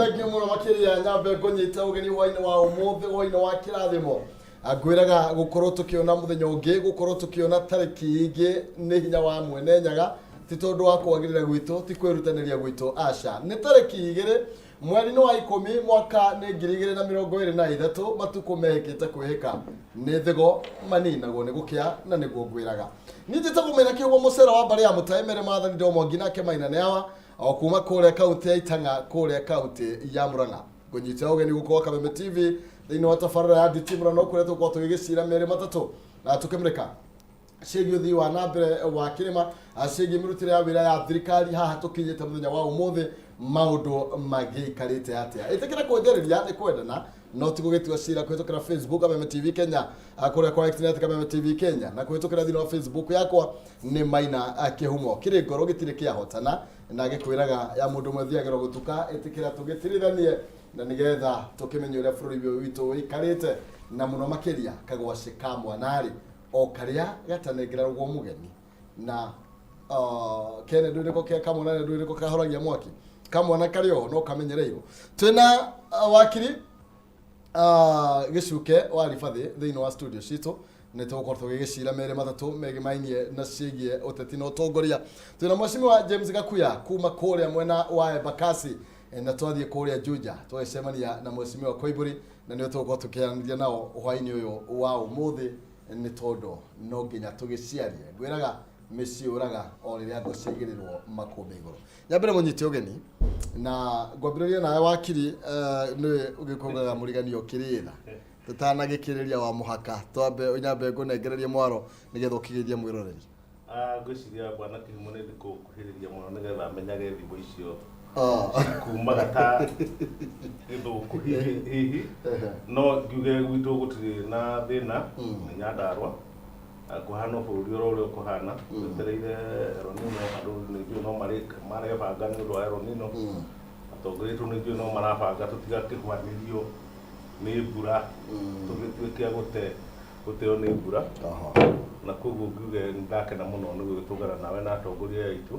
Thank you mũno makĩria. Nyambe ngũnyite ũgeni hwainĩ wa ũmũthĩ, hwainĩ wa kĩrathimo. Ngwĩraga gũkorwo tũkĩona mũthenya ũngĩ, gũkorwo tũkĩona tarĩki ingĩ nĩ hinya wa Mwene Nyaga, ti tondũ wa kwagĩrĩra gwitũ, ti kwĩrutanĩria gwitũ, aca. Nĩ tarĩki 2 mweri-inĩ wa 10, mwaka nĩ 2023. Matukũ mehĩkĩte kwĩhĩka nĩ thigo maninagwo nĩ gũkĩa, na nĩguo ngwĩraga. Niĩ njĩtagwo Maina Kĩhumo, mũcera wa mbarĩ ya Mũtaĩ Mere Maathani Ndomo nginake Maina nĩ awa o kuma kũrĩa kaunti ya Itang'a, kũrĩa kaunti ya Murang'a. Ngũnyita ũgeni gũkũ wa Kameme TV thĩinĩ wa tabarĩra ya Nditimũrano, kũrĩa tũgũkorwo tũgĩgĩcira merĩ matatũ na tũkĩmũrĩka ciĩgiĩ ũthii wa na mbere wa kĩrĩma, ciĩgiĩ mĩrutĩre ya wĩra ya thirikari. Haha tũkinyĩte mũthenya wa ũmũthĩ, maũndũ magĩikarĩte atĩa? Ĩtĩkĩra kũnjarĩria, nĩ kwendana no ti gũgĩtua cira, kũhĩtũkĩra Facebook Kameme TV Kenya, kũrĩa kwa Xnet Kameme TV Kenya, na kũhĩtũkĩra thĩinĩ wa Facebook yakwa nĩ Maina Kĩhumo. Kĩrĩ ngoro gĩtirĩ kĩahotana na gĩkwĩraga ya mũndũ ũmwe thiagĩrwo gũtuka. Ĩtĩkĩra tũgĩtirithanie na nĩgetha tũkĩmenye ũrĩa bũrũri ũyũ witũ ũikarĩte, na mũno makĩria kagwacĩ ka mwanarĩ o karĩa gatanengeragwo mũgeni na kene ndwĩrĩko ke kamwana ndwĩrĩko kahoragia mwaki kamwana karĩ oho no kamenyereirwo. Twĩna wakiri Gĩcuke wa Ribathĩ thĩinĩ wa studio citũ. Nĩ tũgũkorwo tũgĩgĩcira merĩ matatũ megĩmainie na ciĩgiĩ ũteti na ũtongoria. Twĩna Mheshimiwa James Gakuya kuma kũrĩa mwena wa Embakasi, na twathiĩ kũrĩa Juja tũgĩcemania na Mheshimiwa Koimbũri, na nĩo tũgũkorwo tũkĩaranĩria nao hwainĩ ũyũ wa ũmũthĩ, nĩ tondũ no nginya tũgĩciarie. Ngwĩraga mĩciĩ ũraga o rĩrĩa ngo ciaigĩrĩrwo makũmbĩ igũrũ. Nyambere mũnyite ũgeni na ngwambĩrĩria nawe wakiri, nĩwe ũgĩkũgaga mũriganio kĩrĩra tũtanagĩkĩrĩria wa mũhaka twambe nyambe ngũnengererie mwaro nĩgetha ũkĩgeithie mwĩroreri. Ngwĩciria bwana Kĩhumo nĩ ndĩkũkuhĩrĩria mũno nĩgetha menyage thimũ icio kumaga ta gĩthũkũ hihi hihi. No ngiuge gwitũ gũtirĩ na thĩna, nĩ Nyandarũa. Kũhana o bũrũri oro ũrĩa ũkũhana, twetereire El Nino. Andũ nĩ njũĩ no marebanga nĩ ũndũ wa El Nino. Atongoria aitũ nĩ njũĩ no marabanga tũtigakĩhwanĩrio nĩ mbura, tũgĩtuĩke a gũte gũteo nĩ mbura. Na koguo ngiuge nĩ ndakena mũno nĩ gũgĩtũngana nawe na atongoria aya aitũ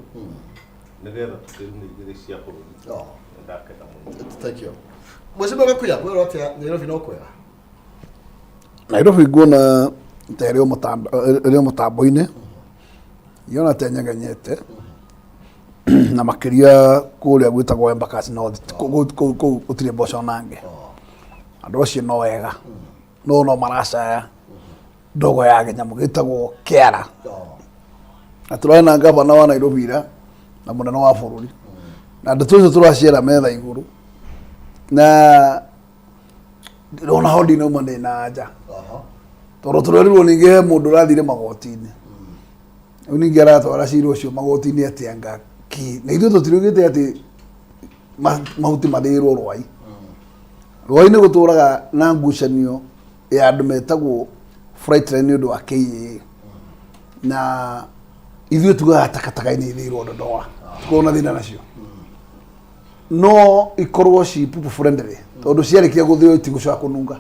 nĩgetha tũkĩrume igĩrĩ cia bũrũri. Nĩ ndakena mũno. Thank you. Mheshimiwa Gakuya, kwĩrwo atĩa Nairobi? No kwega? Nairobi nguona ta ĩrĩ o mũtambo-inĩ, ngĩona ta ĩnyegenyete, na makĩria kũrĩa gwĩtagwo Embakasi North, kũu gũtirĩ mboco nange. Andũ acio no wega, no no maracaya ndogo ya kĩnyamũ gĩtagwo kĩara. Na tũrarĩ na ngavana wa Nairobi ira na mũnene wa bũrũri, na ndeto icio tũraciara metha igũrũ, na ndĩrona ho ndinauma ndĩ na anja, tondũ tũrerirwo ningĩ he mũndũ ũrathire magoti-inĩ. Rĩu ningĩ aratwara cira ũcio magoti-inĩ atĩ anga ki na ithuĩ tũtiriugĩte atĩ mahuti mathĩirwo rwai. Rwai nĩ gũtũraga na ngucanio ya andũ metagwo flight line nĩ ũndũ wa KAA, na ithuĩ tugaga takataka nĩ ithĩirwo Ndondoa, tukorwo na thĩna nacio no ikorwo ci pupu friendly, tondũ ciarĩkia gũthĩo itigũcoka kũnunga.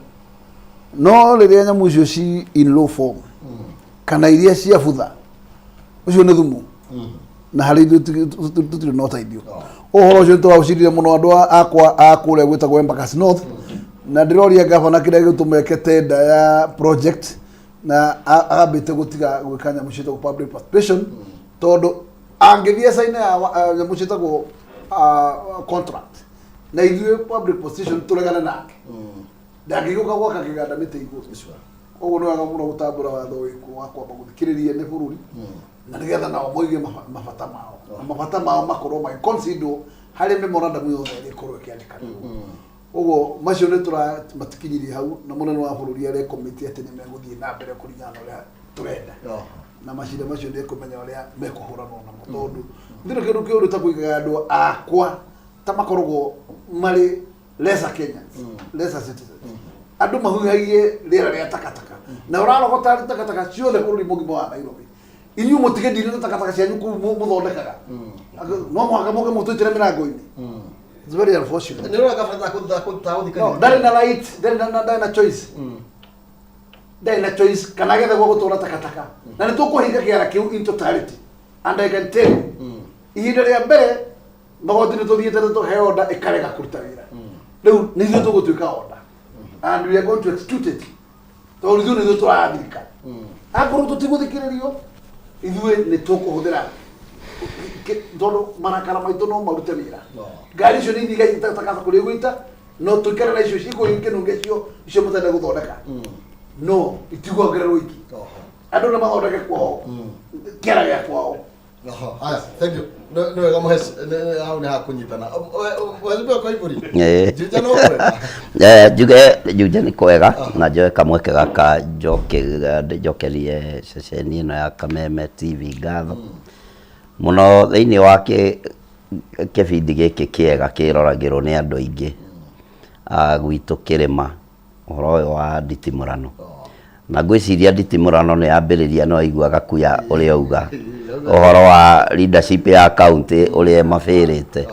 No rĩrĩa nyamũ icio ci in low form kana iria ciabutha, ũcio nĩ thumu na harĩ ithuĩ tũtirĩ na ũteithio. Ũhoro ũcio nĩtũraũcirire mũno andũ akwa a kũrĩa gwĩtagwo Embakasi North, na ndĩroria gavana kĩrĩa gĩgũtũma eke tender ya project na agambĩte gũtiga gwĩka nyamũ ciĩtagwo public participation, tondũ angĩthiĩ caina ya nyamũ ciĩtagwo contract na ithuĩ public position tũregane nake, ndangĩgĩũka gwaka kĩganda mĩtĩ igũrũ. Koguo nĩ wega mũno gũtambũra watho wĩkuo wa kwamba gũthikĩrĩria nĩ bũrũri, na nĩgetha nao moige mabata mao, na mabata mao makorwo magĩ consider harĩ memorandum yothe ĩrĩa ĩkorwo ĩkĩandĩkanĩrwo. Ũguo macio nĩ tũramatikinyirie hau, na mũnene wa bũrũri arekomiti atĩ nĩ megũthiĩ na mbere kũringana na ũrĩa tũrenda, na macira macio nĩ ekũmenya ũrĩa mekũhũranwo namo, tondũ gũtirĩ kĩndũ kĩũru ta kũigaga andũ akwa ta makoragwo marĩ lesser Kenyans, lesser citizens. Andũ mahuhagie rĩera rĩa takataka na ũrarogota takataka ciothe bũrũri mũgima wa Nairobi. Inyuĩ mũtige ndini na takataka cianyu kũu mũthondekaga, no mũhaka mũke mũtwĩtĩre mĩrango-inĩ. It's very unfortunate. Nĩ ũrona gabana ta gũthikania. No, ndarĩ na right, ndarĩ na choice, ndarĩ na choice kana getha gwa gũtũra takataka, na nĩ tũkũhinga kĩara kĩu in totality. And I can tell you, ihinda rĩa mbere magoti nĩ tũthiĩte nĩ tũheo nda ĩkarega kũruta wĩra. Nĩ ithuĩ tũgũtuĩka order and we are going to execute it, tondũ ithuĩ nĩ ithuĩ tũrathirika. Akorwo tũtigũthikĩrĩrio, ithuĩ nĩ tũkũhũthĩra tondũ marakara maitũ no marute wĩra. Ngari icio nĩ ithiĩ igaita takatha kũrĩa igũita, no tũikare na icio cikũ ikĩnunga, icio icio mũtenda gũthondeka no itiguongererwo ingĩ. Andũ nĩ mathondeke kwao, kĩara gĩa kwao. Oho, haya, thank you. Nĩ wega mũheci, hau nĩ hakũnyitana. Mheshimiwa Koimbũri, Juja no kwega. Njuge Juja nĩ kwega, na njoe kamweke gaka njokerie ceceni ĩno ya Kameme TV ngatho mũno thĩinĩ wa kĩbindi gĩkĩ kĩega kĩroragĩrwo nĩ andũ aingĩ gwitũ kĩrĩma, ũhoro ũyũ wa nditimũrano. Na ngwĩciria nditimũrano nĩ yambĩrĩria, no aigua Gakuya ũrĩa auga ũhoro wa leadership ya county ũrĩa ĩmabĩrĩte.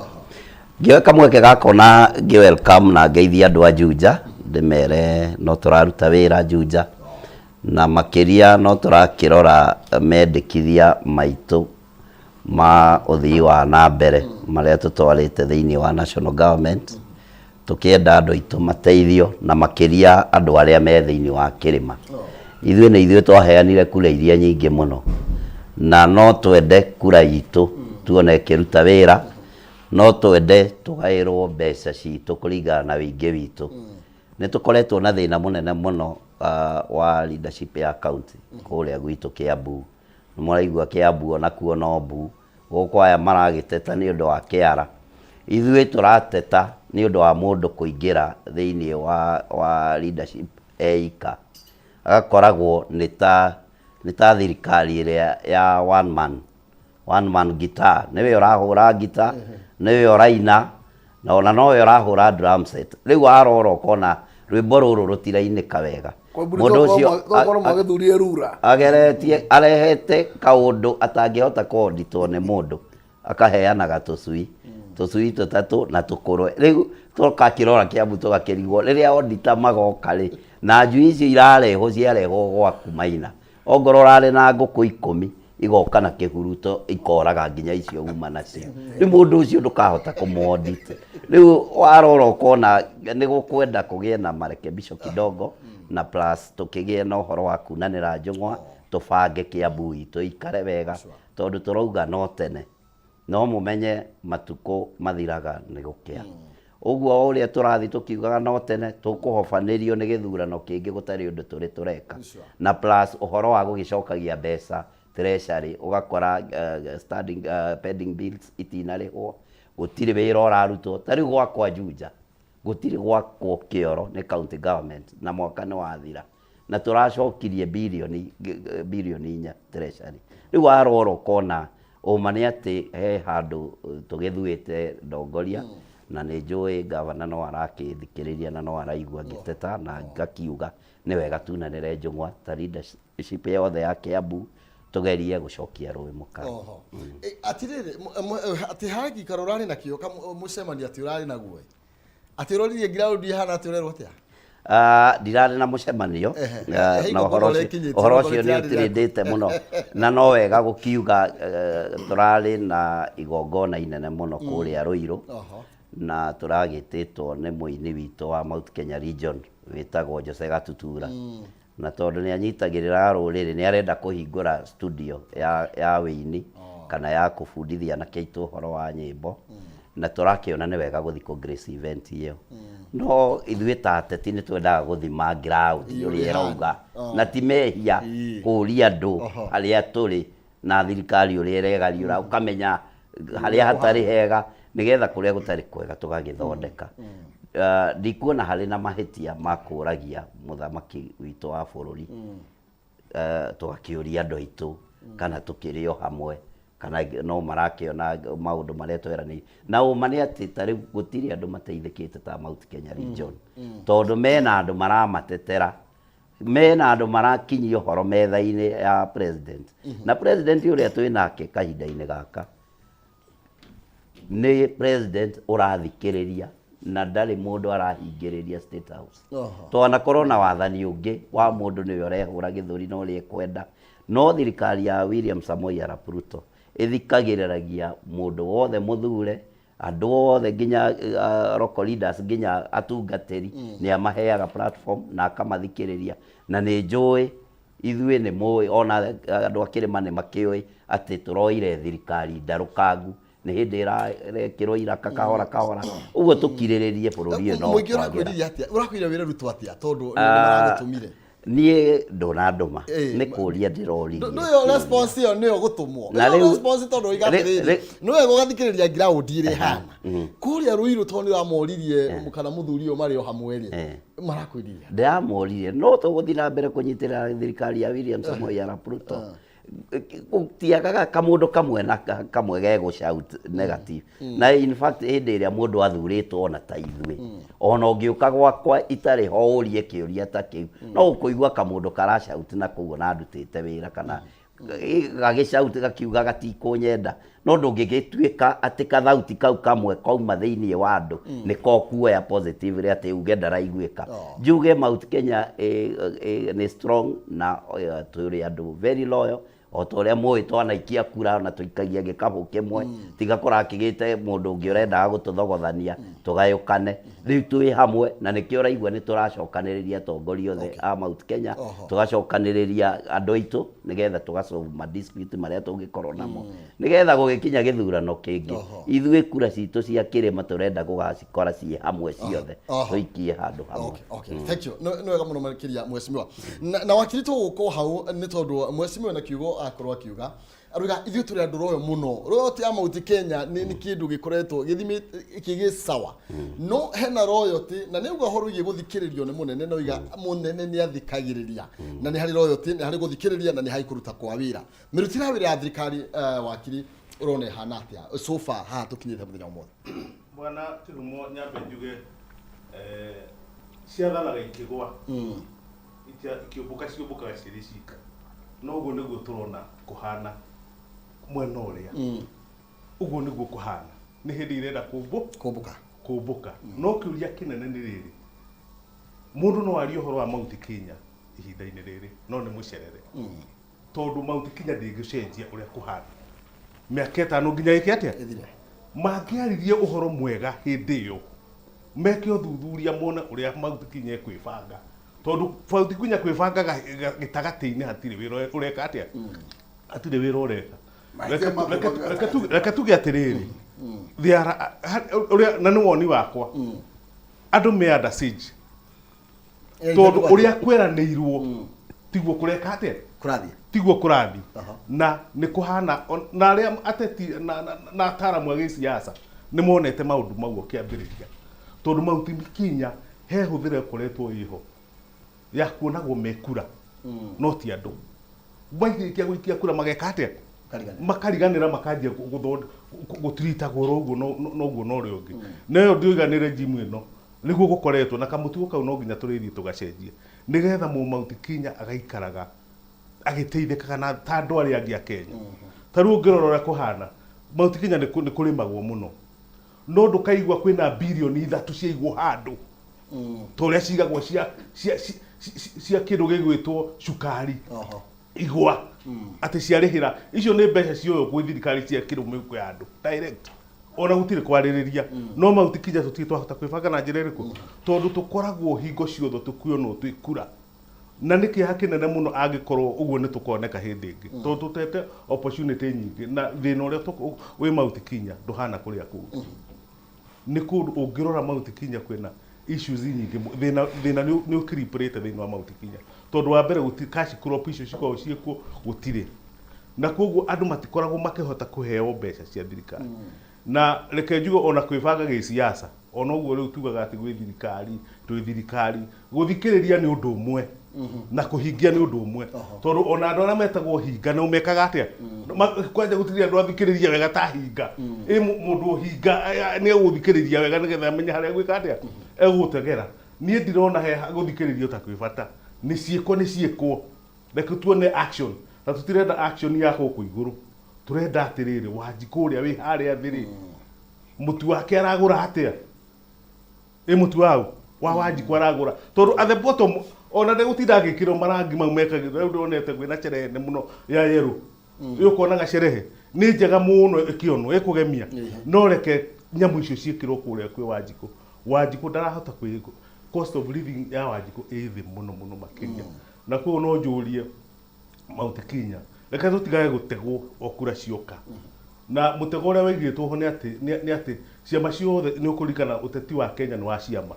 Ngĩoe kamweke gaka ona ngĩ welcome na ngeithie andũ a Juja, ndĩmere no tũraruta wĩra Juja, na makĩria no tũrakĩrora mendekithia maitũ ma ũthii wa na mbere marĩa tũtwarĩte thĩinĩ wa national government, tũkĩenda andũ aitũ mateithio na makĩria andũ arĩa me thĩinĩ wa kĩrĩma. Ithuĩ nĩ ithuĩ twaheanire kura iria nyingĩ mũno, na no twende kura itũ tuone ĩkĩruta wĩra, no twende tũgaĩrwo mbeca citũ kũringana na wĩingĩ witũ. Nĩ tũkoretwo na thĩna mũnene mũno wa leadership ya county kũrĩa gwitũ Kiambu. Nĩ mũraigua Kiambu onakuo no mbu. Gũkũ aya maragĩteta nĩ ũndũ wa kĩara, ithuĩ tũrateta nĩ ũndũ wa mũndũ kũingĩra thĩinĩ wa leadership eika, agakoragwo nĩ ta thirikari ĩrĩa ya one man, one man guitar, nĩwe ũrahũra guitar, nĩwe ũraina, na ona nowe ũrahũra drum set. Rĩu warora ũkona rwĩmbo rũrũ rũtirainĩka wega. Mũndũ ũcio tokorwo mwagĩthurire rura. Ageretie arehete kaũndũ atangĩhota kũonditwo nĩ mũndũ, akaheanaga tũcui tũcui tũtatũ na tũkũrwe. Rĩu tũgakĩrora Kĩambu tũgakĩrigwo rĩrĩa ondita magoka rĩ, na njui icio irarehwo ciarehwo gwaku Maina, ongorwo ũrarĩ na ngũkũ 10, igoka na kĩhuruto ikoraga nginya icio uma nacio. Rĩu mũndũ ũcio ndũkahota kũmwondit. Rĩu warora ũkona nĩ gũkwenda kũgĩe na marekebisho kidogo, na plus tũkĩgĩe na ũhoro wa kunanĩra njũng'wa, tũbange Kĩambu itũ ikare wega, tondũ tũrauga no tene no mũmenye matukũ mathiraga nĩ gũkĩa. Ũguo o ũrĩa tũrathiĩ tũkiugaga no tene, tũkũhobanĩrio nĩ gĩthurano kĩngĩ gũtarĩ ũndũ tũrĩ tũreka. Na plus ũhoro wa gũgĩcokagia mbeca treasury, ũgakora standing, pending bills itinarĩhwo, gũtirĩ wĩra ũrarutwo. Ta rĩu gwakwa Juja gũtirĩ gwakwo kĩoro nĩ county government, na mwaka nĩ wathira na tũracokirie birioni 4 treasury. Rĩu warora ũkona ũma nĩ atĩ he handũ tũgĩthuĩte ndongoria, na nĩ njũĩ gavana no arakĩthikĩrĩria na no araigua ngĩteta na ngakiuga nĩ wega tunanĩre njũng'wa ta leadership yothe ya Kiambu, tũgerie gũcokia rũĩ mũkaro. Oho. Atirĩrĩ, atĩ harĩ gĩikaro ũrarĩ nakĩo mũcemanio atĩ ũrarĩ naguo ĩ? Atĩ ũroririe ground ihana atĩ ũrerwo atĩa? Ah, ndirarĩ na mũcemanio. He na igongona ũhoro ũcio ũrekinyĩtie, ũhoro ũkorwo ũcio nĩ rĩtiarĩ rĩaku. ũtirĩndĩte mũno, na no wega gũkiuga tũrarĩ na igongona inene mũno kũrĩa Rũirũ, na tũragĩtĩtwo nĩ mũini witũ wa Mount Kenya Region wĩtagwo Jose Gatutura, na tondũ nĩ anyitagĩrĩra rũrĩrĩ, nĩ arenda kũhingũra studio ya wĩini kana ya kũbundithia anake aitũ ũhoro wa nyĩmbo, na tũrakĩona nĩ wega gũthiĩ kũ grace event ĩyo. No ithuĩ ta ateti nĩ twendaga gũthima ground Ĩĩ, ũrĩa ũrĩa ĩrauga, ĩhana. Na ti mehia kũria andũ harĩa tũrĩ na thirikari ũrĩa ĩregariũra, ũkamenya harĩa hatarĩ hega nĩgetha kũrĩa gũtarĩ kwega tũgagĩthondeka. Ndikuona harĩ na mahĩtia ma kũragia mũthamaki witũ wa bũrũri, tũgakĩũria andũ aitũ kana tũkĩrĩ o hamwe, kana no marakĩona maũndũ marĩa tweranĩire. Na ũma nĩ atĩ ta rĩu gũtirĩ andũ mateithĩkĩte ta Mount Kenya Region, tondũ mena andũ maramatetera, mena andũ marakinyia ũhoro metha-inĩ ya president. Na president ũrĩa twĩ nake kahinda-inĩ gaka nĩ president ũrathikĩrĩria, na ndarĩ mũndũ arahingĩrĩria State House. Twanakorwo na wathani ũngĩ wa mũndũ nĩwe ũrehũra gĩthũri na ũrĩa ekwenda, no thirikari ya William Samoei Arap Ruto ĩthikagĩrĩragia mũndũ wothe mũthure. Andũ othe nginya local leaders, nginya atungatĩri nĩ amaheaga platform na akamathikĩrĩria. Na nĩ njũĩ ithuĩ nĩ mũĩ ona andũ a kĩrĩma nĩ makĩũĩ atĩ tũroire thirikari ndarũkangu, nĩ hĩndĩ ĩrekĩrwo iraka kahora kahora. Ũguo tũkirĩrĩrie bũrũri ũyũ no Mũingĩ ũkwagĩra. ũrakwĩririe atĩa? Ũrakwĩrire wĩre Ruto atĩa tondũ nĩ maragũtũmire? Niĩ ndũnandũma. Ĩĩ, nĩ kũria ndĩroririe. Ndũyo response ĩyo nĩyo gũtũmwo. Na Ĩyo rĩu- response tondũ oiga atĩrĩrĩ, nĩ wega ũgathikĩrĩria ground ĩrĩa ĩhana. Kũrĩa Ruiru tondũ nĩ ũramoririe kana mũthuri ũyũ marĩ o hamwe rĩ, marakwĩrire. Ndĩramoririe no tũgũthiĩ na mbere kũnyitĩrĩra thirikari ya William Samoei Arap Ruto. Gũtiagaga kamũndũ kamwe na kamwe gegũ shout negative. Na in fact hĩndĩ ĩrĩa mũndũ athurĩtwo ona ta ithuĩ, ona ũngĩũka gwakwa itarĩ ho ũrie kĩũria ta kĩu, no ũkũigua kamũndũ kara shout na kũu ona ndutĩte wĩra kana gagĩ shout gakiuga gatikũnyenda. No ndũngĩgĩtuĩka atĩ kathauti kau kamwe kauma thĩinĩ wa andũ nĩko kuoya positively atĩ uge ndaraiguĩka. Njuge Mount Kenya nĩ strong na tũrĩ andũ very loyal o ta ũrĩa mũĩ twanaikia kura na tũikagia gĩkabũ kĩmwe, tiga kũrakĩgĩte mũndũ ũngĩ ũrendaga gũtũthogothania tũgayũkane. Rĩu twĩ hamwe na nĩkĩo ũraigua nĩ tũracokanĩrĩria atongoria othe a Mount Kenya, tũgacokanĩrĩria andũ aitũ nĩgetha tũga solve ma dispute marĩa tũngĩkorwo namo, nĩgetha gũgĩkinya gĩthurano kĩngĩ ithuĩ kura citũ cia kĩrĩma tũrenda gũgacikora ciĩ hamwe ciothe, tũikie handũ hamwe. Okay. Thank you. Nĩ wega mũno makĩria mheshimiwa. Na wakiri tũgũka hau nĩ tondũ mheshimiwa na kiugo akorwo akiuga aruga ithuĩ tũrĩ andũ royo mũno. Royalty ya Mount Kenya nĩ kĩndũ gĩkoretwo gĩthimĩte gĩ sawa. No hena royalty na nĩ uga ũhoro wĩgiĩ gũthikĩrĩrio nĩ mũnene na oiga mũnene nĩ athikagĩrĩria. Na nĩ harĩ royalty, nĩ harĩ gũthikĩrĩria na nĩ harĩ kũruta kwa wĩra. Mĩrutĩre ya wĩra ya thirikari wakiri ũrona ĩhana atĩa so far haha tũkinyĩte mũthenya wa ũmũthĩ? Bwana Kĩhumo, nyambe njuge ciathanaga ikĩgwa, ikĩũmbũka ciũmbũkaga cirĩ cika. No ũguo nĩguo tũrona kũhana mwena ũrĩa. Ũguo nĩguo kũhana. Nĩ hĩndĩ irenda kũmbũka. Kũmbũka. No kĩũria kĩnene nĩ rĩrĩ, mũndũ no arie ũhoro wa Mount Kenya ihinda-inĩ rĩrĩ, no nĩ mũcerere. Tondũ Mount Kenya ndĩngĩcenjia ũrĩa kũhana. Mĩaka 5 nginya ĩke atĩa? Ĩthire. Mangĩaririe ũhoro mwega hĩndĩ ĩyo, meke ũthuthuria mone ũrĩa Mount Kenya ĩkwĩbanga. Tondũ Mount Kenya kwĩbanga gĩtagatĩ-inĩ hatirĩ wĩra ũreka atĩa? Hatirĩ wĩra ũreka. Reke tuge atĩrĩrĩ, there are, ũrĩa, na nĩ woni wakwa, andũ me under siege. Tondũ ũrĩa kweranĩirwo tiguo kũreka atĩa? Kũrathiĩ. Tiguo kũrathiĩ. Na nĩ kũhana na arĩa ateti na ataaramu a gĩsiasa nĩ monete maũndũ mau kĩambĩrĩria. Tondũ Mount Kenya he hũthĩra ĩkoretwo ĩho ya kuonagwo me kura no ti andũ. Mairĩkia gũikia kura mageka atĩa? Makariganĩra makanjia gũtiritagwo oro ũguo noguo na ũrĩa ũngĩ. Na ĩyo ndĩoiganĩre gym ĩno nĩguo gũkoretwo na kamũtugo kau no nginya tũrĩthiĩ tũgacenjie nĩgetha mũ Mount Kenya agaikaraga agĩteithĩkaga na ta andũ arĩa angĩ a Kenya. Ta rĩu ũngĩrora ũrĩa kũhana, Mount Kenya nĩ kũrĩmagwo mũno, no ndũkaigua kwĩna birioni 3 ciaigwo handũ ta ũrĩa cigagwo cia kĩndũ gĩgwĩtwo cukari. Igwa atĩ ciarĩhĩra icio nĩ mbeca cioywo kwĩ thirikari ciekĩrwo mĩhuko ya andũ direct, ona gũtirĩ kwarĩrĩria. No Mount Kenya tũtirĩ twahota kwĩbanga na njĩra ĩrĩkũ, tondũ tũkoragwo hingo ciothe tũkĩonwo twĩ kura, na nĩ kĩeha kĩnene mũno angĩkorwo ũguo nĩ tũkoneka hĩndĩ ĩngĩ, tondũ tũtete opportunity nyingĩ. Na thĩna ũrĩa wĩ Mount Kenya ndũhana kũrĩa kũngĩ. Nĩ kũndũ ũngĩrora Mount Kenya kwĩna issues nyingĩ, thĩna nĩ ũkiripũrĩte thĩinĩ wa Mount Kenya, tondũ wa mbere gũtirĩ cash crop, icio cikoragwo ciĩkuo gũtirĩ, na koguo andũ matikoragwo makĩhota kũheo mbeca cia thirikari. Na reke njuge ona kwĩbanga gĩsiasa, ona ũguo rĩu tugaga atĩ gwĩ thirikari, twĩ thirikari, gũthikĩrĩria nĩ ũndũ ũmwe na kũhingia nĩ ũndũ ũmwe, tondũ ona andũ arĩa metagwo hinga nĩo mekaga atĩa? Kwanja gũtirĩ andũ athikĩrĩria wega ta hinga. Ĩ mũndũ ũhinga nĩ egũthikĩrĩria wega nĩgetha amenye harĩa egwĩka atĩa, egũtegera. Niĩ ndirona he gũthikĩrĩrio ta kwĩ bata, nĩ ciĩko, nĩ ciĩkwo. Reke tuone action, na tũtirenda action ya gũkũ igũrũ, tũrenda atĩrĩrĩ, Wanjikũ ũrĩa wĩ harĩa thĩ rĩ, mũtu wake aragũra atĩa? Ĩ mũtu wau wa Wanjikũ aragũra, tondũ at the bottom ona ndegũtinda agĩkĩrwo marangi mau mekagĩrwo. Rĩu ndonete kwĩna cerehe nene mũno ya yellow, ĩ ũkona gacerehe nĩ njega mũno ĩkĩonwo ĩkũgemia, no reke Nyamũ icio ciĩkĩrwo kũrĩa kwĩ Wanjikũ. Wanjikũ ndarahota kwĩ cost of living ya Wanjikũ ĩ thĩ mũno mũno makĩria. Na koguo no njũrie Mount Kenya, reke tũtigage gũtegwo o kura cioka. Na mũtego ũrĩa wĩigĩtwo ho nĩ atĩ nĩ atĩ ciama ciothe nĩ ũkũririkana ũteti wa Kenya nĩ wa ciama.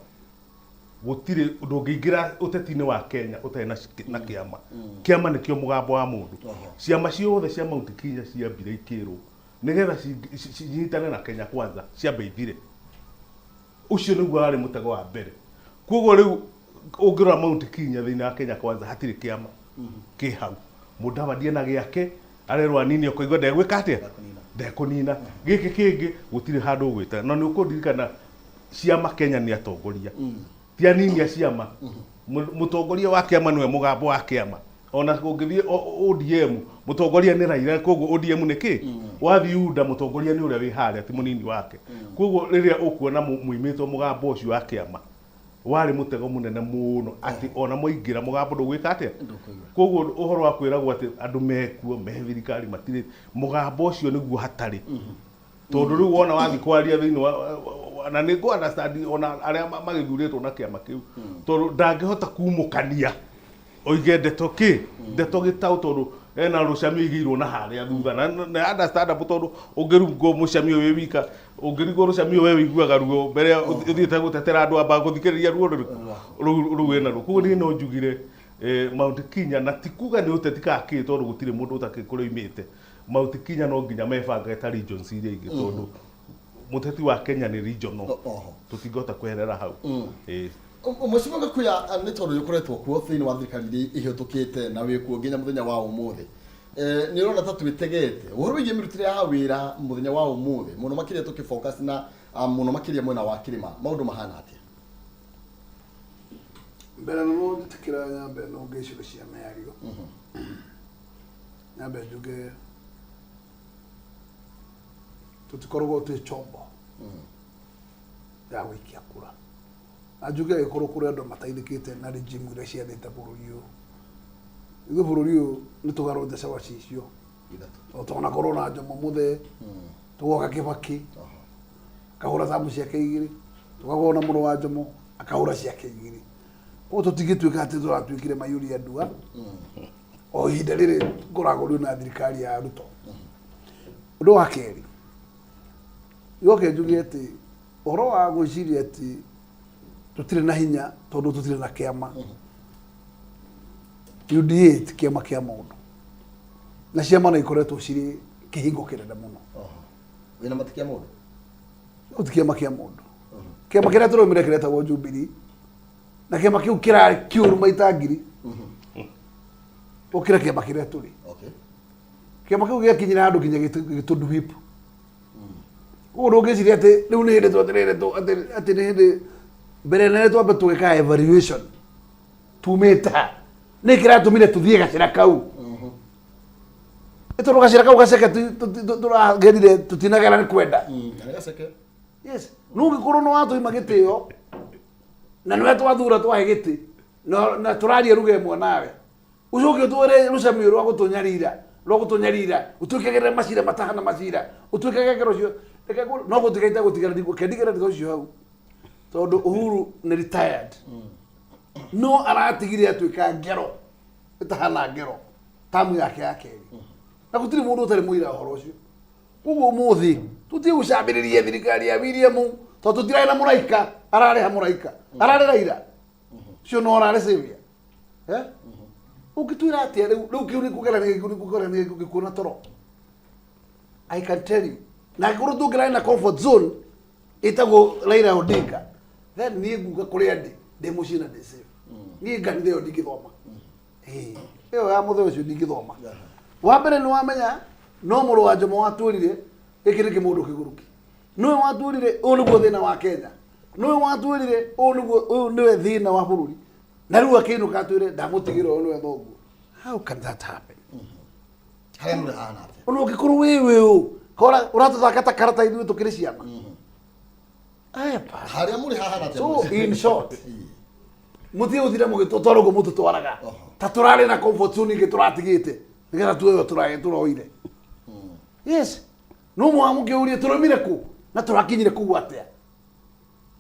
Gũtirĩ ndũngĩingĩra ũteti-inĩ wa Kenya ũtarĩ na na kĩama. Kĩama nĩkĩo mũgambo wa mũndũ. Ciama ciothe cia Mount Kenya ciambire ikĩrwo nĩgetha cinyitane na Kenya Kwanza ciambe ithire. Ũcio nĩguo warĩ mũtego wa mbere. Koguo rĩu ũngĩrora Mount Kenya thĩinĩ wa Kenya Kwanza hatirĩ kĩama kĩ hau. Mudavadi ena gĩake arerwo anini ũkaigua ndegwĩka atĩa ndekũnina. Gĩkĩ kĩngĩ gũtirĩ handũ ũgwĩta. Na nĩ ũkũririkana ciama Kenya nĩ atongoria ti anini a ciama. Mũtongoria wa kĩama nĩwe mũgambo wa kĩama. Ona ũngĩthiĩ ODM mũtongoria nĩ Raila, koguo ODM nĩ kĩ? Wathiĩ UDA mũtongoria nĩ ũrĩa wĩ harĩa ti mũnini wake. Koguo rĩrĩa ũkuona mũimĩtwo mũgambo ũcio wa kĩama warĩ mũtego mũnene mũno atĩ ona mwaingĩra mũgambo ndũgwĩka atĩa? Koguo ũhoro wa kwĩragwo atĩ andũ mekuo me thirikari matirĩ, mũgambo ũcio nĩguo hatarĩ. Tondũ rĩu wona wathiĩ kwaria thĩinĩ wa na nĩ ngũ understand ona arĩa magĩthurĩtwo na kĩama kĩu tondũ ndangĩhota kumũkania oige ndeto kĩ ndeto gĩtaũ tondũ ena rũcamio igĩirwo na harĩa thutha na na understandable tondũ ũngĩrungwo mũcamio wĩ wika ũngĩringwo rũcamio we wĩiguaga ruo mbere ũthiĩte gũtetera andũ amba gũthikĩrĩria ruo rũrĩkũ rũu rũu wĩna ruo koguo niĩ no njugire Mount Kenya na ti kuga nĩ ũteti kana kĩ tondũ gũtirĩ mũndũ ũtakĩũĩ kũrĩa oimĩte Mount Kenya no nginya mebangage ta regions iria ingĩ tondũ mũteti wa Kenya nĩ regional Oho. tũtingĩhota kweherera hau. Ĩĩ. Mheshimiwa Gakuya nĩ tondũ nĩ ũkoretwo kuo thĩinĩ wa thirikari iria ihĩtũkĩte na wĩ kuo nginya mũthenya wa ũmũthĩ, nĩ ũrona ta twĩtegete ũhoro wĩgiĩ mĩrutĩre ya wĩra mũthenya wa ũmũthĩ mũno makĩria tũkĩ focus na mũno makĩria mwena wa kĩrĩma maũndũ mahana atĩa? Mbere no njĩtĩkĩra nyambe no ngĩcigo cia mĩario nyambe njuge tũtikoragwo twĩ chombo ya gũikia kura na njuge agĩkorwo kũrĩ andũ mateithĩkĩte na regime iria ciathĩte bũrũri ũyũ ithuĩ bũrũri ũyũ nĩ tũgarũrĩte cabaci icio Ithatũ. o twanakorwo na Jomo Mũthee tũgoka Kĩbakĩ akahũra tamu ciake igĩrĩ tũgakorwo na mũrũ wa Jomo akahũra ciake igĩrĩ koguo tũtingĩtuĩka atĩ tũratuĩkire mayũria ndua o ihinda rĩrĩ ngoragwo rĩu na thirikari ya Ruto. Ũndũ wa kerĩ yoke njuge atĩ ũhoro wa gwĩciria atĩ tũtirĩ na hinya tondũ tũtirĩ na kĩama UDA ti kĩama kĩa mũndũ na ciama no ikoretwo cirĩ kĩhingo kĩnene mũno. Wĩna mati kĩa mũndũ? No ti kĩama kĩa mũndũ. Kĩama kĩrĩa tũraumire kĩretagwo Jubilee na kĩama kĩu kĩrarĩ kĩũru maita ngiri gũkĩra kĩama kĩrĩa tũrĩ. Kĩama kĩu gĩakinyire handũ nginya gĩtũnduhip. Koguo ndũngĩciria atĩ rĩu nĩ hĩndĩ twetereire atĩ nĩ hĩndĩ mbere nene twambe tũgĩka evaluation tumĩte ha nĩ kĩratũmire tũthiĩ gacĩra kau nĩ tondũ gacĩra kau gaceke tũragerire tũtinagera nĩ kwenda. Na nĩ gaceke. Yes, no ũngĩkorwo nĩ watũima gĩtĩo na nĩwe twathura twahe gĩtĩ na tũraria ruga ĩmwe nawe ũcoke ũtwĩre rũcamio rwa gũtũnyarira rwa gũtũnyarira ũtwĩkagĩrĩra macira matahana macira ũtwĩkage ngero cio reke no gũtigaita gũtigana kendigĩra ndeto icio hau tondũ Uhuru nĩ retired no aratigire atuĩka ngero ĩtahana ngero tamu yake ya kerĩ na gũtirĩ mũndũ ũtarĩ mũira ũhoro ũcio. Koguo ũmũthĩ tũtige gũcambĩrĩria thirikari ya William tondũ tũtirarĩ na mũraika ararĩ ha mũraika ararĩ Raila ũcio no ararĩ savior eh ũngĩtwĩra atĩa rĩu rĩu kĩu nĩ kũgerania gĩkuũ nĩ kũgerania gĩkuũ gĩkuũ na toro. I can tell you na angĩkorwo tũngĩrarĩ na comfort zone ĩtagwo Raila Odinga then niĩ nguga kũrĩa ndĩ ndĩ mũciĩ na ndĩ safe niĩ nganitha ĩyo ndingĩthoma. Ĩĩ, ĩyo ya mũthee ũcio ndingĩthoma. Wa mbere nĩ wamenya no mũrũ wa Jomo watwĩrire gĩkĩ nĩ kĩmũndũ kĩgũrũki nĩwe watwĩrire ũyũ nĩguo thĩna wa Kenya nĩwe watwĩrire ũyũ nĩguo ũyũ nĩwe thĩna wa bũrũri na rĩu akĩinũka atwĩre ndamũtigĩra ũyũ nĩwe thoguo. How can that happen? Harĩa mũrĩ hahana atĩa? Ona ũngĩkorwo wĩ wĩ ũ kora ũratũthaka ta karata ithuĩ tũkĩrĩ ciana. Aya pa. Harĩa mũrĩ hahana atĩa? So in short mũtige gũtinda mũgĩtũtwara ũguo mũtũtwaraga ta tũrarĩ na comfort zone ingĩ tũratigĩte nĩgetha tuoyo tũroire. Yes, no mũha mũkĩũrie tũraumire kũ? Na tũrakinyire kũu atĩa?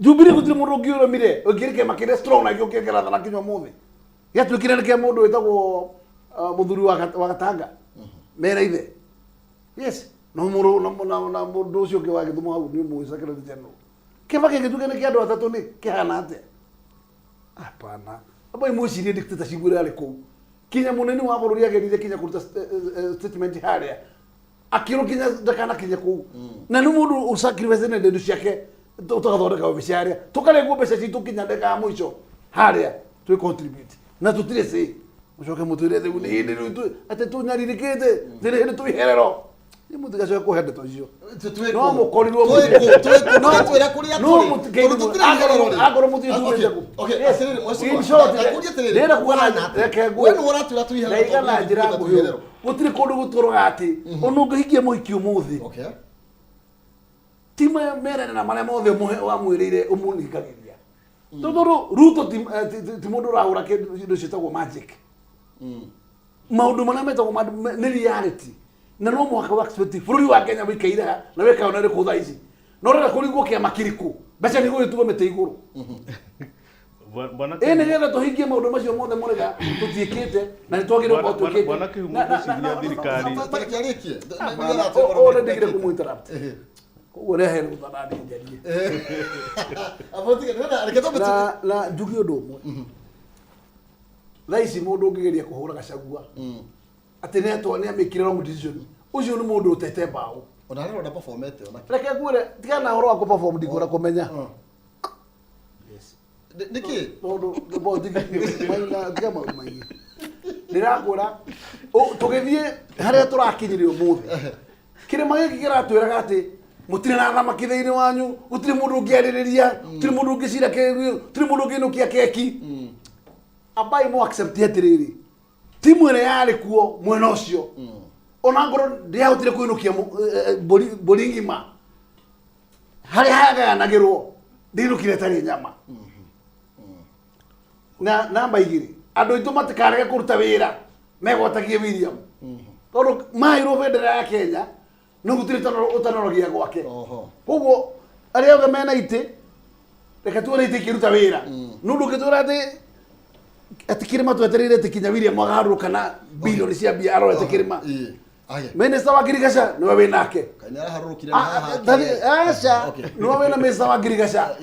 Jubilee gũtirĩ mũndũ ũngĩũremire, ũngĩrĩ kĩama kĩrĩa strong na gĩũkĩre kĩrathana kinya ũmũthĩ. Gĩatuĩkire nĩ kĩa mũndũ wĩtagwo mũthuri wa Gatanga. Mera ithe. Yes. No mũndũ na mũndũ ũcio ũngĩ wa Gĩthumo hau nĩ ũmũĩ Secretary General. Kĩama kĩngĩtuĩka nĩ kĩa andũ atatũ nĩ kĩhana atĩa? Hapana. Ambai mwĩcirie dictatorship ĩrĩa yarĩ kũu. Kinya mũnene wa bũrũri ageririe kinya kũruta statement harĩa. Akĩrwo kinya ndakanakinye kũu. Na nĩ mũndũ ũsacrifice na indo ciake tũgathondeka obici harĩa. Tũkarengwo mbeca citũ kinya ndagĩka ya mũico harĩa twĩ contribute. Na tũtirĩ say. Mũcoke mũtwĩre rĩu nĩ hĩndĩ rĩu atĩ tũnyarirĩkĩte, nĩ hĩndĩ twĩ iherero. Nĩ mũtigacoke kũhe ndeto icio. No mũkorirwo twĩra kũrĩa No tũrĩ mũtikeire tondũ tũtirĩ iherero rĩ. akorwo mũtirĩ tumĩte kũ. Okay, Yes. atĩrĩrĩ, mheshimiwa, In short, ndakũria atĩrĩrĩ, ndĩrenda kuga na ũhana atĩa? reke ngwĩre. We nĩwe ũratwĩra twĩ iherero Ndaiga tondũ na njĩra ithuĩ twĩ nguhĩ. iherero. Gũtirĩ kũndũ gũtũraga atĩ ona ũngĩhikia mũhiki ũmũthĩ Okay. ti merane na marĩa mothe wamwĩrĩire ũmũningagĩria. Tondũ Ruto ti mũndũ ũrahũra kĩndũ indo ciĩtagwo magic. Maũndũ marĩa metagwo nĩ reality. Na no mũhaka wa expect bũrũri wa Kenya wĩikaire ha na wĩkaga ona ĩrĩkũ thaa ici. Na ũrenda kũringwo kĩama kĩrĩkũ? Mbeca nĩ igũgĩtuo mĩtĩ igũrũ. Bwana Ĩ nĩgetha tũhingie maũndũ macio mothe mũrega tũtiĩkĩte na nĩ twagĩrĩirwo gũkorwo twĩkĩte. Bwana Kĩhumo, Na- na- ngwĩciria na- thirikari- Reke arĩkie. Ũũ nĩ ndigire kũmũ interrupt. Koguo rehe rũtha na niĩ njarie. Reke twambe Na njuge ũndũ ũmwe. Thaa ici mũndũ ũngĩgeria kũhũra Gachagua atĩ nĩ atwa nĩ amĩkire wrong decision, ũcio nĩ mũndũ ũtete mbaũ. Ona harĩa ũrona performete ona. Reke ngwĩre, tigana na ũhoro wa kũ-perform ndikwenda kũmenya. Nĩkĩ? Tondũ bo maina tiga maũndũ maingĩ. Ndĩrakwĩra tũgĩthiĩ harĩa tũrakinyire ũmũthĩ. Kĩrĩma gĩkĩ kĩratwĩraga atĩ mũtirĩ na thamaki thĩinĩ wanyu, gũtirĩ mũndũ ũngĩarĩrĩria, gũtirĩ mũndũ ũngĩcira kĩgio, gũtirĩ mũndũ ũngĩinũkia keki. Ambai mũ accept atĩrĩrĩ, timu ĩrĩa yarĩ kuo mwena ũcio, ona ngorwo ndĩahotire kũinũkia mbũri ng'ima, harĩa hagayanagĩrwo ndĩinũkire ĩtarĩ nyama. Na namba igĩrĩ, andũ aitũ matikarege kũruta wĩra megwatagie William. Tondũ maheirwo bendera ya Kenya, no gũtirĩ ũtanorogia gwake. Koguo arĩa othe mena itĩ, reke tuone itĩ ikĩruta wĩra. No ndũngĩtwĩra atĩ kĩrĩma twetereire atĩ kinya William agarũrũka na bilioni cia mbia arorete kĩrĩma. Minister wa ngirigaca nĩwe wĩ nake. Kaĩ nĩaraharũrũkire na haha akĩgĩa. Aca, nĩwe wĩna minister wa ngirigaca.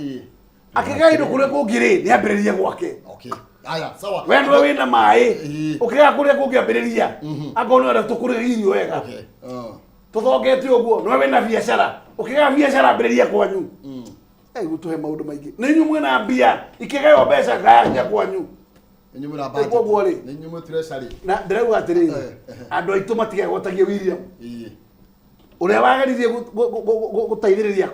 Akĩgaya indo kũrĩa kũngĩ rĩ, nĩ ambĩrĩrie gwake. Okay. Aya, sawa. We nĩwe wĩna maĩ, ũkĩgaya kũrĩa kũngĩ ambĩrĩria. Angorwo nĩ ũrenda tũkũrĩre irio wega. Okay. Tũthongete ũguo, nĩwe wĩna biacara, ũkĩgaya biacara ambĩrĩria kwanyu. Gũtũhe maũndũ maingĩ. Nĩ inyuĩ mwĩna mbia, ikĩgaywo mbeca gaya kwanyu. Nĩ inyuĩ mwĩna budget. Koguo rĩ. Nĩ inyuĩ mwĩ treasury. Na ndĩrauga atĩrĩrĩ, andũ aitũ matigegwatagie William. Ũrĩa wageririe gũteithĩrĩria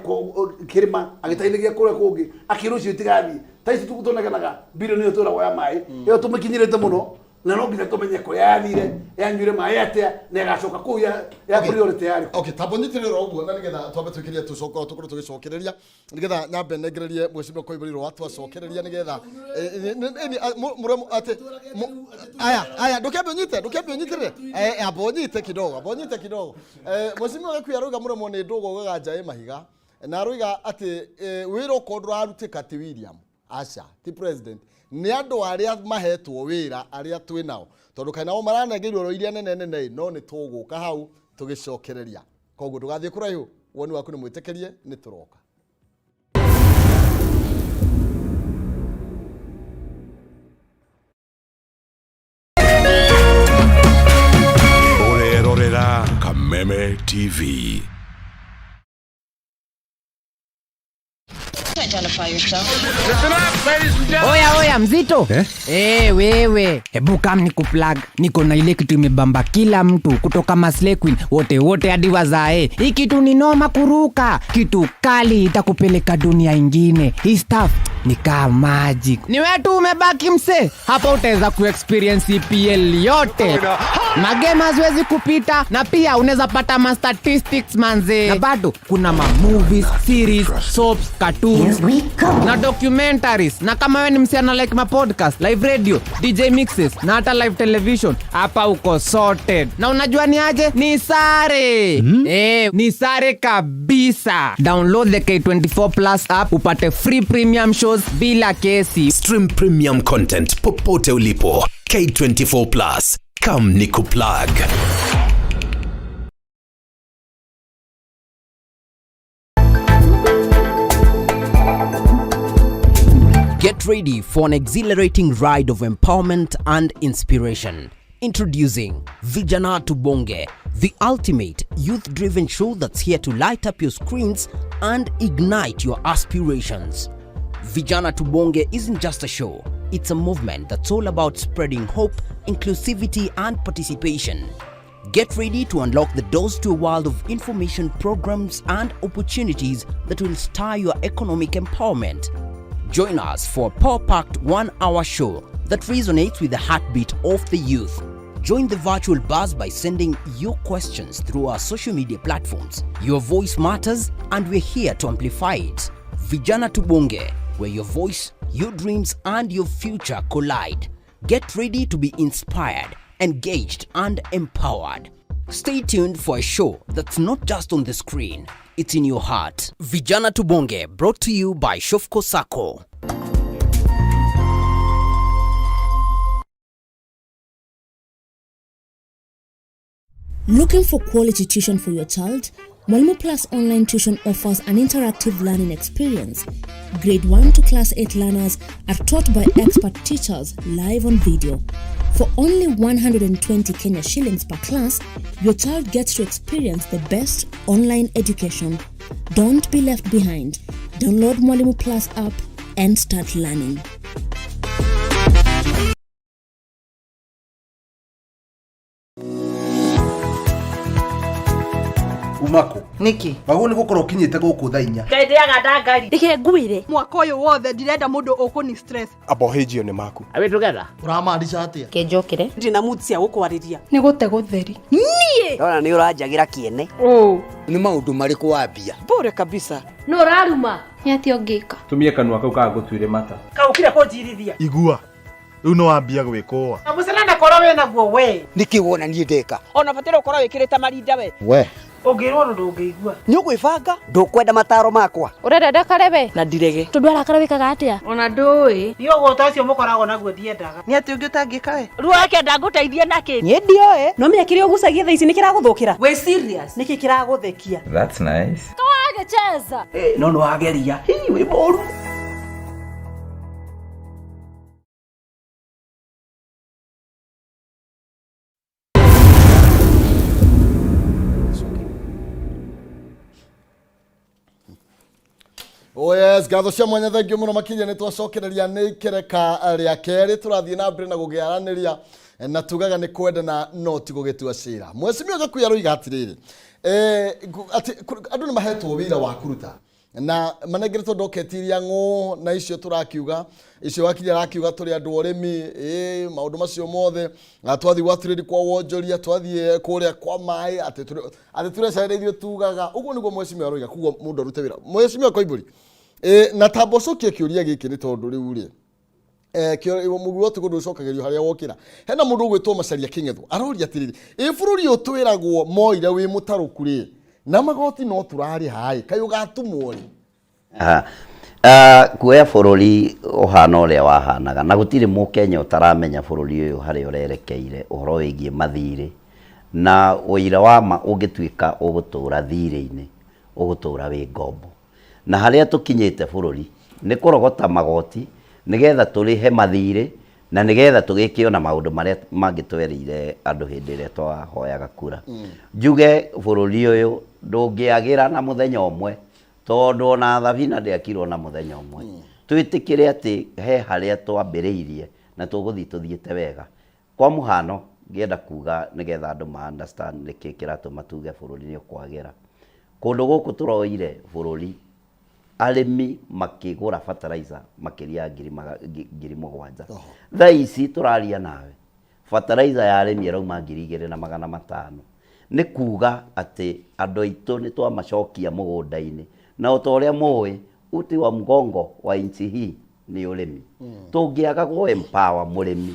kĩrĩma, agĩteithĩrĩria kũrĩa kũngĩ, akĩrwo icio itigathiĩ. Ta ici tũnegenaga bilioni ĩyo twĩragwo ya maĩ, ĩyo tũmĩkinyĩrĩte mũno, na no nginya tũmenye kũrĩa yathire, yanyuire maĩ atĩa, na ĩgacoka kũu ya priority yarĩ kũ. Okay, tamba ũnyitĩrĩre o ũguo na nĩgetha twambe twĩkĩrie tũcoke tũkorwo tũgĩcokereria nĩgetha nyambe nengererie mheshimiwa Koimbũri twacokereria nĩgetha mũremo atĩ aya aya ndũkĩambe ũnyite ndũkĩambe ũnyitĩrĩre amba ũnyite kidogo amba ũnyite kidogo. Mheshimiwa Gĩkuyu arauga mũremo nĩ ndũgũ augaga nja ĩ mahiga na arauga atĩ wĩra okorwo ndũrarutĩka ti William aca ti president nĩ andũ arĩa mahetwo wĩra arĩa twĩ nao tondũ kaĩ nao maranengeirwo iria nene nene no nĩ tũgũka hau tũgĩcokereria. Koguo ndũgathiĩ kũraihu, woni waku nĩ mwĩtĩkĩrie, nĩ tũroka. Ũrerorera Kameme TV. Identify yourself. Oya oya mzito. Eh? Wewe. Hebu kam nikuplug. Niko na ile kitu imebamba kila mtu kutoka Maslay Queen wote wote hadi wazae. Hii kitu ni noma kuruka. Kitu kali itakupeleka dunia ingine. Hii stuff ni kama magic. Ni wewe tu umebaki mse. Hapa utaweza kuexperience EPL yote. Magame haziwezi kupita na pia unaweza pata ma statistics manze. Na bado kuna ma movies, series, soaps, cartoons Here we go. na documentaries. Na kama wewe ni msichana like ma podcast, live radio, DJ mixes na hata live television, hapa uko sorted. Na unajua ni aje? Ni sare. Eh, ni sare kabisa. Download the K24 Plus app upate free premium shows bila kesi. Stream premium content popote ulipo. K24 Plus. Come nikuplug. Get ready for an exhilarating ride of empowerment and inspiration. Introducing Vijana Tubonge, the ultimate youth driven show that's here to light up your screens and ignite your aspirations. Vijana Tubonge isn't just a show, it's a movement that's all about spreading hope, inclusivity, and participation. Get ready to unlock the doors to a world of information, programs, and opportunities that will stir your economic empowerment. Join us for a power packed 1 hour show that resonates with the heartbeat of the youth. Join the virtual buzz by sending your questions through our social media platforms. Your voice matters, and we're here to amplify it. Vijana Tubonge, where your voice, your dreams, and your future collide. Get ready to be inspired, engaged, and empowered. Stay tuned for a show that's not just on the screen, it's in your heart. Vijana Tubonge, brought to you by Shofco Sacco. Looking for quality tuition for your child? Mwalimu Plus Online Tuition offers an interactive learning experience. Grade 1 to Class 8 learners are taught by expert teachers live on video. For only 120 Kenya shillings per class, your child gets to experience the best online education. Don't be left behind. Download Mwalimu Plus app and start learning. Umako. Niki. Wagwo nĩ gũkorwo ũkinyĩte gũkũ thaa 4. Ngai ndĩaga ndangari. Reke ngwĩre. Mwaka ũyũ wothe ndirenda mũndũ ũkũni stress. Abohĩnjio nĩ maku. Are we together? Ũramaanisha atĩa? Kenjokere. Ndina mood cia gũkwarĩria. Nĩ gũte gũtheri. Niĩ. Ndona nĩ ũranjagĩra kĩene. Ũ. Nĩ maũndũ marĩkũ wambia? Bure kabisa. Nũ ũraruma? Nĩ atĩa ũngĩka? Tumie kanua kau kagũtuire mata. Kaũkire kũnjirithia. Igua. Rĩu nĩ wambia gwĩkũa. Na mũcene korwo wĩna guo we. Nĩkĩ wona niĩ ndeka? Ona bataire ũkorwo wĩkĩrĩte marinda we. We. Ũngĩrwo ũndũ ndũngĩigua. Nĩ ũgwĩbanga? Ndũkwenda mataro makwa? Ũrenda ndakare we? Na ndirege. Tondũ arakara wĩkaga atĩa? Ona ndũĩ. Niĩ ũgũta ũcio mũkoragwo naguo ndiendaga. Nĩ atĩ ũngĩ ũtangĩka we? Ruo kenda ngũteithie nakĩ? Niĩ ndioĩ. No menya kĩrĩa ũgucagia thaa ici nĩ kĩragũthũkĩra. Wĩ serious? Nĩkĩ kĩragũthekia? That's nice. Kawagĩcheza. No nĩ wageria. Hii wĩ mũru. Oh yes, ngatho cia mwanya, thengiũ mũno makĩria. Nĩ twacokereria nĩ ikereka rĩa kerĩ, tũrathiĩ na mbere na gũgĩaranĩria na tugaga nĩ kwendana no ti gũgĩtua cira. Mheshimiwa Gakuya aroiga atĩrĩrĩ, atĩ andũ nĩ mahetwo wĩra wa kũruta na manengeretwo ndoketi iria ng'ũ na icio tũrakiuga, icio wakiri arakiuga tũrĩ andũ ũrĩmi ĩ maũndũ macio mothe na twathiĩ gwa trade, kwa wonjoria, twathiĩ kũrĩa kwa maĩ, atĩ tũrecarĩria ithuĩ tugaga ũguo nĩguo mheshimiwa aroiga. Koguo mũndũ arute wĩra. Mheshimiwa Koimbũri, na tamba ũcokie kĩũria gĩkĩ nĩ tondũ rĩu rĩ mũguo ũtukũ ndũcokagĩrio harĩa wokĩra. Hena mũndũ ũgwĩtwo Macaria Kĩng'etho aroria atĩrĩrĩ, ĩ bũrũri ũyũ twĩragwo moire wĩ mũtarũku rĩ, na magoti no tũrarĩha ĩ, kaĩ ũgatumwo rĩ? Aha. Kuoya bũrũri ũhana ũrĩa wahanaga na gũtirĩ mũkenya ũtaramenya bũrũri ũyũ harĩa ũrerekeire ũhoro wĩgiĩ mathirĩ na ũira wa ma, ũngĩtuĩka ũgũtũra thirĩ-inĩ, ũgũtũra wĩ ngombo, na harĩa tũkinyĩte bũrũri nĩ kũrogota magoti nĩgetha tũrĩhe mathirĩ na nĩgetha tũgĩke ona maũndũ marĩa mangĩ twerĩire andũ hĩndĩ ĩrĩa twahoyaga kura. Njuge bũrũri ũyũ ndũngĩagĩra na mũthenya ũmwe, tondũ ona thabina ndĩakirwo na mũthenya ũmwe. Twĩtĩkĩre atĩ he harĩa twambĩrĩirie na tũgũthiĩ tũthiĩte wega. Kwa mũhano, ngĩenda kuga nĩgetha andũ ma understand nĩkĩ kĩratũma tuge bũrũri nĩ ũkwagĩra, kũndũ gũkũ tũroire bũrũri arĩmi makĩgũra fertilizer makĩria ya 7,000. Thaa ici tũraria nawe fertilizer ya arĩmi ĩrauma 2,500. Nĩ kuga atĩ andũ aitũ nĩ twamacokia mũgũnda-inĩ, na o ta ũrĩa mũĩ, uti wa mgongo wa nchi hii Nĩ ũrĩmi. Tũngĩaga gũ empower mũrĩmi,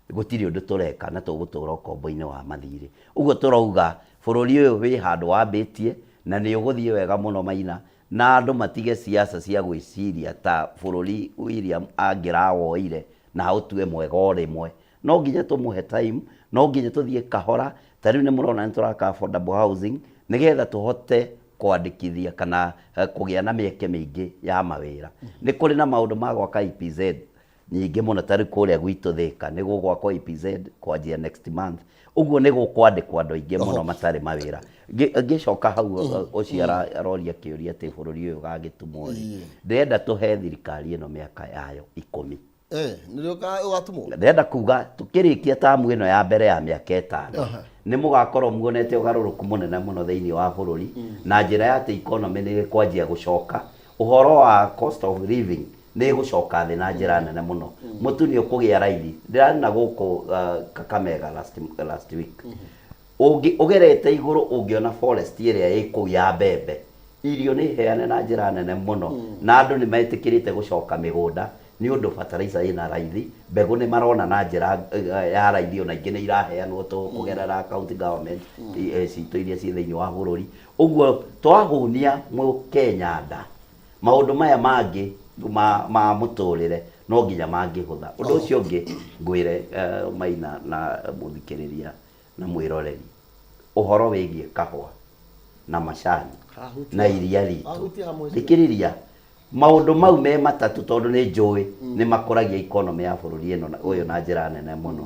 gũtirĩ ũndũ tũreka na tũgũtũra ũkombo-inĩ wa mathirĩ. Ũguo tũrauga bũrũri ũyũ wĩ handũ wambĩtie na nĩ ũgũthiĩ wega mũno Maina, na andũ matige siasa cia gwĩciria ta bũrũri William angĩrawoire na aũtue mwega o rĩmwe. No nginya tũmũhe time, no nginya tũthiĩ kahora. Ta rĩu nĩ mũrona nĩ tũraka affordable housing nĩgetha tũhote kwandĩkithia kana kũgĩa na mĩeke mĩingĩ ya mawĩra. Nĩ kũrĩ na maũndũ ma gwaka EPZ nyingĩ mũno, ta rĩu kũrĩa gwitũ Thĩka nĩ gũgwakwo EPZ kwanjia next month. Ũguo nĩ gũkwandĩkwo andũ aingĩ mũno matarĩ mawĩra. Ngĩcoka hau ũcio aroria kĩũria atĩ bũrũri ũyũ ũgagĩtumwo rĩ, ndĩrenda tũhe thirikari ĩno mĩaka yayo 10. Nĩrĩo ũgatumwo? Ndĩrenda kuga tũkĩrĩkia tamu ĩno ya mbere ya mĩaka 5, nĩ mũgakorwo muonete ũgarũrũku mũnene mũno thĩinĩ wa bũrũri, na njĩra ya atĩ economy nĩ ĩkwanjia gũcoka, ũhoro wa cost of living nĩ ĩgũcoka thĩ na njĩra nene mũno, mũtu nĩ ũkũgĩa raithi. Ndĩrarĩ na gũkũ Kakamega last week, ũgerete igũrũ ũngĩona forest ĩrĩa ĩ kũu ya mbembe, irio nĩ heane na njĩra nene mũno, na andũ nĩ metĩkĩrĩte gũcoka mĩgũnda nĩ ũndũ fertilizer ĩna raithi, mbegũ nĩ marona na njĩra ya raithi, ona ingĩ nĩ iraheanwo tũ kũgerera county government citũ iria ciĩ thĩinĩ wa bũrũri. Ũguo twahũnia mũkenya nda, maũndũ maya mangĩ ma mũtũrĩre no nginya mangĩhũtha. Ũndũ ũcio ũngĩ ngwĩre, Maina na mũthikĩrĩria na mwĩroreri, ũhoro wĩgiĩ kahũa na macani na iria ritũ, Ahutia hamwe. Thikĩrĩria, maũndũ mau me matatũ, tondũ nĩ njũĩ nĩ makũragia economy ya bũrũri ĩno ũyũ na njĩra nene mũno.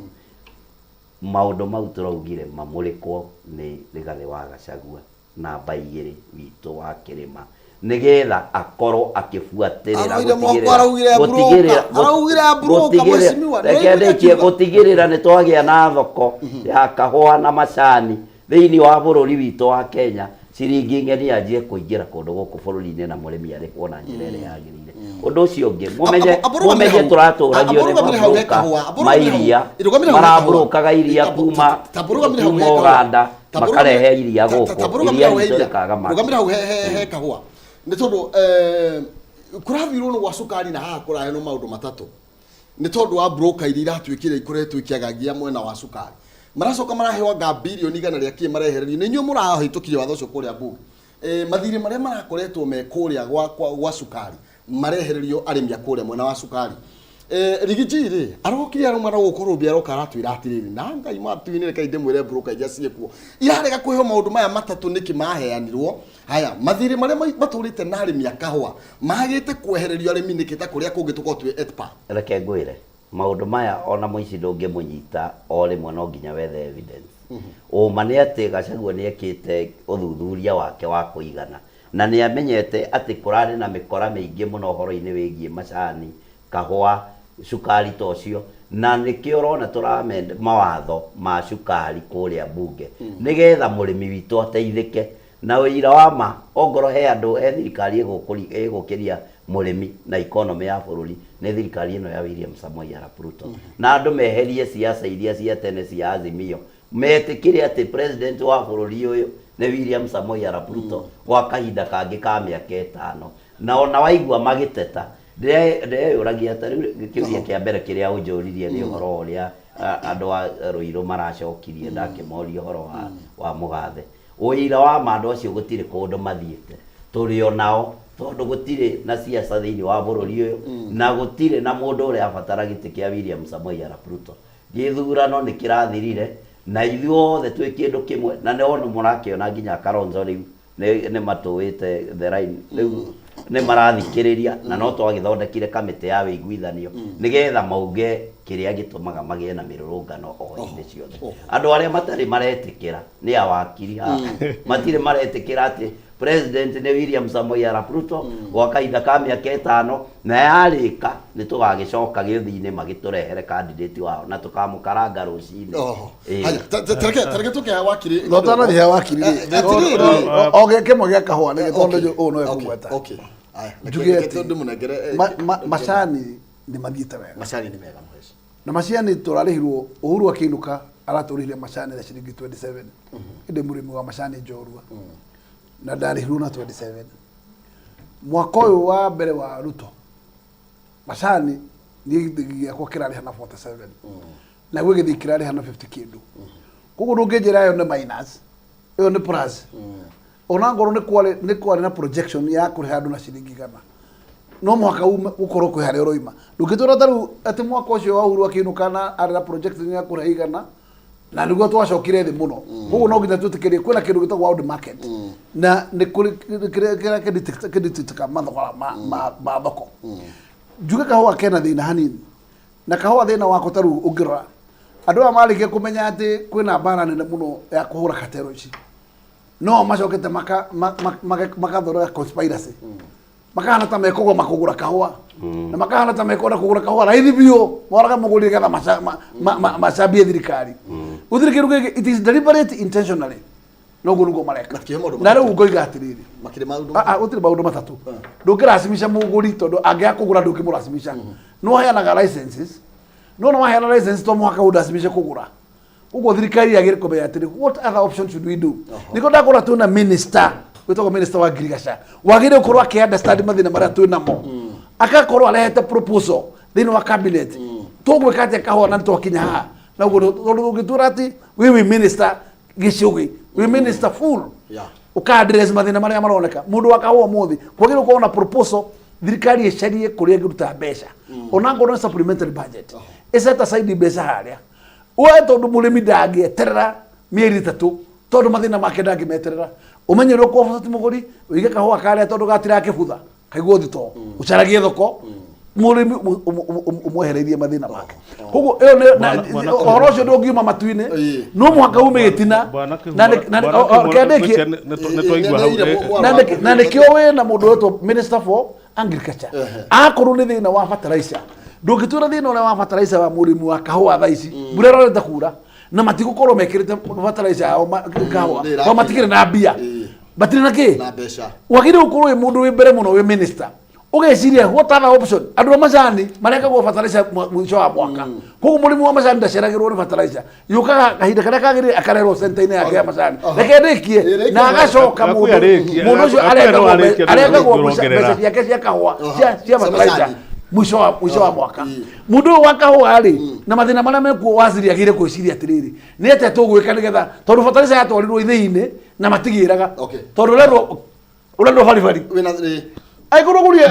Maũndũ mau tũraugire mamũrĩkwo nĩ Rigathĩ wa Gachagua namba 2 witũ wa kĩrĩma, nĩgetha akorwo akĩbuatĩrĩra Araugire mwako, araugire broker, araugire broker, mheshimiwa, reke nĩwaiguire ndĩkie akiuga? Gũtigĩrĩra nĩ twagĩa na thoko ya kahũa na macani thĩinĩ wa bũrũri witũ wa Kenya, ciringi ng'eni yanjie kũingĩra kũndũ gũkũ bũrũri-inĩ na mũrĩmi arĩhwo na njĩra ĩrĩa yagĩrĩire. Ũndũ ũcio ũngĩ, mũmenye tũratũragio nĩ Amborũgamĩre hau he mabũrũka kahũa, amborũgamĩre ma hau. iria, Rũgamĩre hau he kahũa. marabũrũkaga iria kuma Tamborũgamĩre hau kuma he kahũa. Uganda, makarehe iria gũkũ, Tamborũgamĩre iria hau he ritũ iria. rĩkaga market. Rũgamĩre hau he kahũa, nĩ tondũ kũrathirwo nĩ gwa cukari na haha kũraheanwo maũndũ matatũ, nĩ tondũ wa broker iria iratuĩkire ikoretwo ikĩagagia mwena wa cukari, maracoka maraheo anga birioni igana rĩa kĩ marehererio nĩ inyuĩ mũrahĩtũkirie watho ũcio kũrĩa bunge. Mathirĩ marĩa marakoretwo me kũrĩa gwa cukari marehererio arĩmi a kũrĩa mwena wa cukari. Rigiji rĩ arokire aroma na gũkũ rũmbi, aroka aratwĩra atĩrĩrĩ, na Ngai matu-inĩ, reke ndĩmwĩre, broker iria ciĩkuo irarega kũheo maũndũ maya matatũ nĩkĩ maheanirwo? Haya mathirĩ marĩa matũrĩte na arĩmi a kahũa magĩte kwehererio arĩmi nĩkĩ, ta kũrĩa kũngĩ tũkorwo twĩ ETPA? Reke ngwĩre, maũndũ maya ona mũici ndũngĩmũnyita o rĩmwe, no nginya wethe evidence. Ũma nĩ atĩ Gachagua nĩ ekĩte ũthuthuria wake wa kũigana na nĩ amenyete atĩ kũrarĩ na mĩkora mĩingĩ mũno ũhoro-inĩ wĩgiĩ macani, kahũa, cukari ta ũcio, na nĩkĩo ũrona tũramend mawatho ma cukari kũrĩa bunge nĩgetha mũrĩmi witũ ateithĩke. Na ũira wa ma, ongorwo he andũ, he thirikari ĩgũkĩria mũrĩmi na economy ya bũrũri, nĩ thirikari ĩno ya William Samoei Arap Ruto. Na andũ meherie siasa iria cia tene cia Azimio, metĩkĩre atĩ president wa bũrũri ũyũ nĩ William Samoei Arap Ruto gwa kahinda kangĩ ka mĩaka 5. Na ona waigua magĩteta, ndĩreyũragia ta rĩu kĩũria kĩa mbere kĩrĩa ũnjũririe nĩ ũhoro ũrĩa andũ a Ruiru maracokirie ndakĩmoria ũhoro wa mũgathe. Ũira wa ma, andũ acio gũtirĩ kũndũ mathiĩte, tũrĩ o nao, tondũ gũtirĩ na siasa thĩinĩ wa bũrũri ũyũ na gũtirĩ na mũndũ ũrĩa abatara gĩtĩ kĩa William Samoei Arap Ruto. Gĩthurano nĩ kĩrathirire na ithuothe twĩ kĩndũ kĩmwe, na nĩ ono mũrakĩona nginya Kalonzo rĩu nĩ matũĩte the line, rĩu nĩ marathikĩrĩria, na no twagĩthondekire kamĩtĩ ya wĩiguithanio nĩgetha mauge kĩrĩa gĩtũmaga magĩe na mĩrũrũngano o hĩndĩ ciothe. Andũ arĩa matarĩ maretĩkĩra nĩ awakiri haha, matirĩ maretĩkĩra atĩ president nĩ William Samoei Arap Ruto gwa kahinda ka mĩaka 5, na yarĩka nĩ tũgagĩcoka gĩthii-inĩ magĩtũrehere candidate wao na tũkamũkaranga rũcinĩ. Ĩĩ. Haya, tareke tũkĩhe wakiri. No tanathi he wakiri rĩ, Atĩrĩrĩ. o kĩmwe gĩa kahũa nĩ tondũ ũũ no ekũgweta. Okay. Aya, reke- Njuge reke atĩ, ndĩmũnengere, macani nĩ mathiĩte wega. Macani nĩ mega mũheci. Na macani tũrarĩhirwo, Uhuru akĩinũka aratũrĩhire macani na ciringi 27. Ĩndĩ mũrĩmi wa macani njorua na ndarĩhirwo na 27. Mwaka ũyũ wa mbere wa Ruto Macani niĩ gĩthĩi gĩakwa kĩrarĩha na 47, naguo gĩthĩi kĩrarĩha na 50 kĩndũ. Koguo ndũngĩnjĩra ĩyo nĩ minus, ĩyo nĩ plus. Ona ngorwo nĩ kwarĩ na projection ya kũrĩha andũ na ciringi 100, no mũhaka ume ũkorwo kwĩ harĩa ũroima. Ndũngĩtwĩra ta rĩu atĩ mwaka ũcio wa Uhuru akĩinũka na arĩ na projection ya kũrĩha 100, na nĩguo twacokire thĩ mũno. Koguo no nginya twĩtĩkĩrie kwĩna kĩndũ gĩtagwo world market, na nĩ kũrĩ kĩrĩa kĩrĩa kĩdictate mathogora ma thoko. Njuge kahũa kena thĩna hanini, na kahũa thĩna wako ta rĩu ũngĩrora, andũ aya marĩkia kũmenya atĩ kwĩna mbara nene mũno ya kũhũra katero ici, no macokete makathondeka conspiracy, makahana ta mekũgoma kũgũra kahũa, na makahana ta mekwenda kũgũra kahũa raithi biũ, moraga mũgũri nĩgetha macambie thirikari. Gũtirĩ kĩndũ gĩkĩ, it is deliberate, intentionally. Noguo nĩguo mareka. Matikĩhe maũndũ Na rĩu matatũ. ngoiga atĩrĩrĩ, Makĩrĩ maũndũ Ah, ah, gũtirĩ maũndũ matatũ. Ndũngĩracimisha mũgũri, tondũ angĩaga kũgũra ndũngĩmũracimisha. No heanaga licenses, no no waheana license to mũhaka ũndacimice kũgũra. Koguo thirikari yagĩrĩire kũmenya atĩrĩ, what other option should we do? Nĩkĩo ndakora twĩna minister wĩtagwo minister wa ngirigaca, wagĩrĩire gũkorwo akĩ understand mathĩna marĩa twĩ namo, agakorwo arehete proposal thĩinĩ wa cabinet, tũgwĩka atĩa kahũa na nĩtwakinya haha. Na ũguo tondũ ũngĩtwĩra atĩ wĩ minister gĩcũgĩ, wĩ minister full, ũka address mathĩna marĩa maroneka mũndũ wa kahũa ũmũthĩ, kwagĩrĩirwo gũkorwo na proposal, thirikari ĩcarie kũrĩa ĩngĩruta mbeca, ona ngorwo nĩ supplementary budget, ĩset aside mbeca harĩa we, tondũ mũrĩmi ndangĩeterera mĩeri 3, tondũ mathĩna make ndangĩmeterera. Ũmenye ũrĩa ũkũboti mũgũri, ũige kahũa karĩa, tondũ gatirakĩbutha kaiguo thito, ũcaragie thoko, mũrĩmi ũmwehereirie mathĩna make. Koguo ĩyo Bwana ũhoro ũcio ndũngiuma matu-inĩ, no mũhaka ume gĩtina. Bwana Kĩhumo, Na nĩ- na nĩ- Bwana o- Kĩhumo, kĩandĩkie- nĩ twaigua hau. Na nĩkĩo wĩna mũndũ wetwo minister for agriculture. Akorwo nĩ thĩna wa fertilizer, ndũngĩtwĩra thĩna ũrĩa wa fertilizer wa mũrĩmi wa kahũa thaa ici, mbura ĩrorete kura na matigũkorwo mekĩrĩte fertilizer yao kahũa, nĩ tondũ matikĩrĩ na mbia, matirĩ na kĩ na mbeca. Wagĩrĩirwo gũkorwo wĩ mũndũ wĩ mbere mũno, wĩ minister, ũgeciria what other option. Andũ a macani marekagwo fertilizer mũico wa mwaka, koguo mũrĩmi wa macani ndaceragĩrwo nĩ fertilizer, yũkaga kahinda karĩa kagĩrĩire, akarerwo center-inĩ yake ya macani. Reke ndĩkie. Ĩĩ, Na rĩkia. agacoka Gakuya mũndũ rĩkia, mũndũ ũcio gakuya no arengagwo arĩkia, nĩ arengagwo ũrongerera. mbeca ciake cia kahũa cia Cia fertilizer macani. mũico wa mwaka. Mũndũ ũyũ wa kahũa rĩ, na mathĩna marĩa mekuo, waziri agĩrĩire gwĩciria atĩrĩrĩ, nĩ atĩa tũgwĩka nĩgetha, tondũ fertilizer yatwarirwo ithĩi-inĩ na matigĩraga, tondũ ũrerwo baribari Wĩna ĩ, angĩkorwo gũrie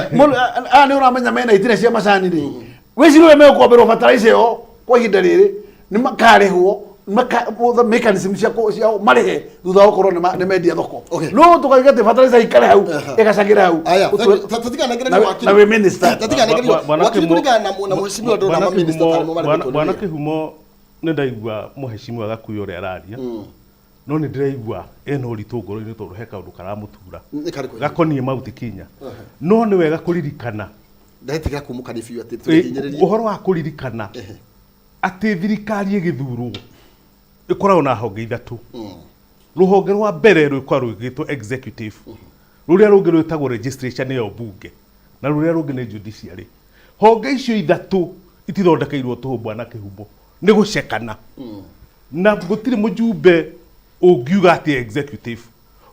aya nĩ ũramenya mena itina cia macani rĩ, wĩcirie ũrĩa megũkomberwo fertilizer ĩyo kwa ihinda rĩrĩ, nĩ makarĩhwo mechanism cia marĩhe thutha wa gũkorwo nĩ mendia thoko. No tũkauga atĩ fertilizer ikare hau, ĩgacagĩra hau. Aya, Na wĩ minister. tatiganengerio Bwana wakiri Kĩhumo- kũringana na mheshimiwa ndona Bwana ma minister Kĩhumo- tarĩ mo marĩ Bwana Kĩhumo, nĩ ndaigua mũheshimiwa Gakuya ũrĩa araria, no nĩ ndĩraigua ena ũritũ ngoro-inĩ, tondũ he kaũndũ karamũtura Nĩ karĩkũ? Gakoniĩ Mount Kenya. No nĩ wega kũririkana Ndetĩkĩra kumũkania biũ atĩ tũhinyĩrĩrie. Ũhoro wa kũririkana atĩ thirikari ĩgĩthurwo ĩkoragwo na honge ithatũ. Rũhonge rwa mbere rwĩkoragwo rwĩgĩtwo executive, rũrĩa rũngĩ rwĩtagwo legislature, nĩyo mbunge, na rũrĩa rũngĩ nĩ judiciary. Honge icio ithatũ itithondekeirwo tũhũ, Bwana Kĩhumo, nĩ gũcekana, na gũtirĩ mũjumbe ũngiuga atĩ executive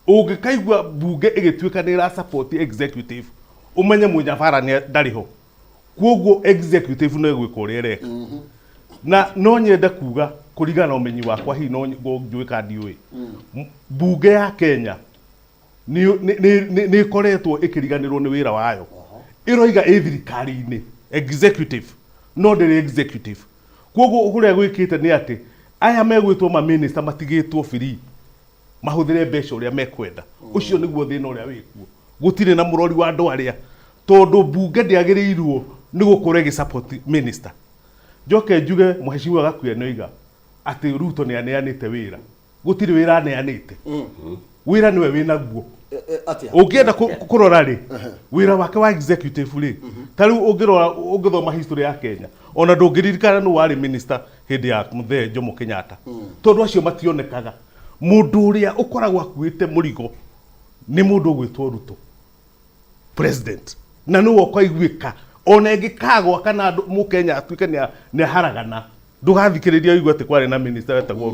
ũngĩkaigua mbunge ĩgĩtuĩka nĩ ĩra support executive, ũmenye mũnyabara ndarĩ ho. Koguo executive no ĩgwĩka ũrĩa ĩreka. Na no nyende kuga, kũringana na ũmenyi wakwa, hihi no njũĩ kana ndiũĩ, mbunge ya Kenya nĩ ĩkoretwo ĩkĩriganĩrwo nĩ wĩra wayo. Ĩroiga ĩ thirikari-inĩ executive, no ndĩrĩ executive. Koguo ũrĩa gwĩkĩte nĩ atĩ aya megwĩtwo maminista matigĩtwo free mahũthĩre mbeca ũrĩa mekwenda. Ũcio nĩguo thĩna ũrĩa wĩkuo. Gũtirĩ na mũrori wa andũ arĩa, tondũ mbunge ndĩagĩrĩirwo nĩ gũkorwo ĩgĩ support minister. Njoke njuge mũhecimiwa Gakuya nĩoiga atĩ Ruto nĩ aneanĩte wĩra. Gũtirĩ wĩra aneanĩte, wĩra nĩwe wĩnaguo. Atĩa? Ũngĩenda kũrora rĩ, wĩra wake wa executive rĩ, ta rĩu ũngĩrora, ũngĩthoma history ya Kenya, ona ndũngĩririkana nũ warĩ minister hĩndĩ ya mũthee Jomo Kenyatta, tondũ acio mationekaga. Mũndũ ũrĩa ũkoragwo akuĩte mũrigo nĩ mũndũ ũgwĩtwo Ruto, president, na nĩwe ũkaiguĩka ona ĩngĩkagwa kana andũ mũkenya atuĩke nĩ aharagana. Ndũgathikĩrĩria ũigue atĩ kwarĩ na minister wetagwo